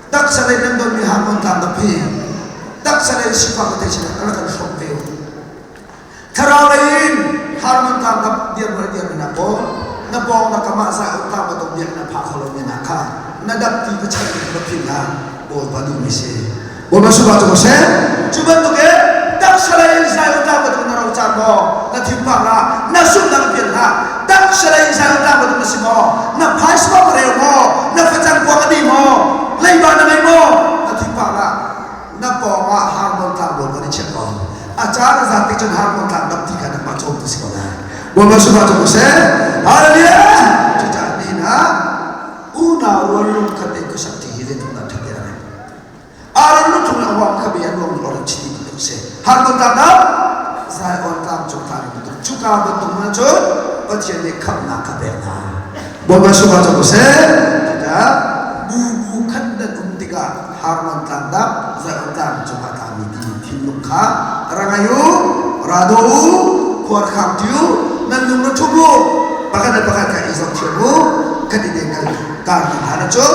Taksa lei nan donmi Harmon tlang dap hi taksa lei sifak te sin ah rak kan hrawm ve u. Thlarau lei in Harmon tlang dap dirhmun a dirmi na pawl na pawng na kam ah Zion tlang bantuk biak na phak kho lomi hna kha na dap ti va chan va philh hlah Bawipa duhmi si. Bawipa sungah cu seh. Cu bantuk in taksa lei in Zion tlang bantuk na ro cang maw? Na thinphang hlah, na zumhnak pian hlah. Taksa lei in Zion tlang bantuk na si maw? Na phaisa va reu maw? Na facang kuang a dih maw? Leiba na ngei maw? Na thinphang hlah. Na pawng ah Harmon tlang Bawipa nih chiah ko. A caan a zat tik cun Harmon tlang dap ti kha nangmah cawmtu si ko lai. Bawipa sungah cu seh. Hallelujah! Cucaah nihin ah unau rual lungkhat in khuasak ṭi hi zeitluk dah ṭhat tiah Aaron lungthum le awang kha bia luang or chiti bantuk si. Harmon tlang dam Zion tlang cung tlang bantuk cuka bantuk hna cu Pathian nih khamhnak kha pek hna. Bawipa sungah cu seh. Cucaah bu bu khat nan um tikah Harmon tlang dam Zion tlang cungah tlami ti thinlung kha ra ngai u, ra daw u, khuar khang ti u, nan lung ra ṭhum u, pakhat le pakhat kha i zohthiam u, kan i deng kar hna hna cu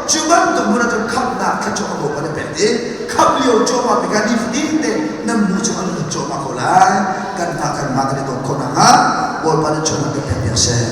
cu bantuk hmun ah cun khamhnak thluachuah a Bawipa nih pek i khamh lio cuahmah mi kha nifatin te nan bu cu an lut cuahmah ko lai kan mah kan mah kan i dawt khawh nakhnga Bawipa nih chungah kan pek piak seh.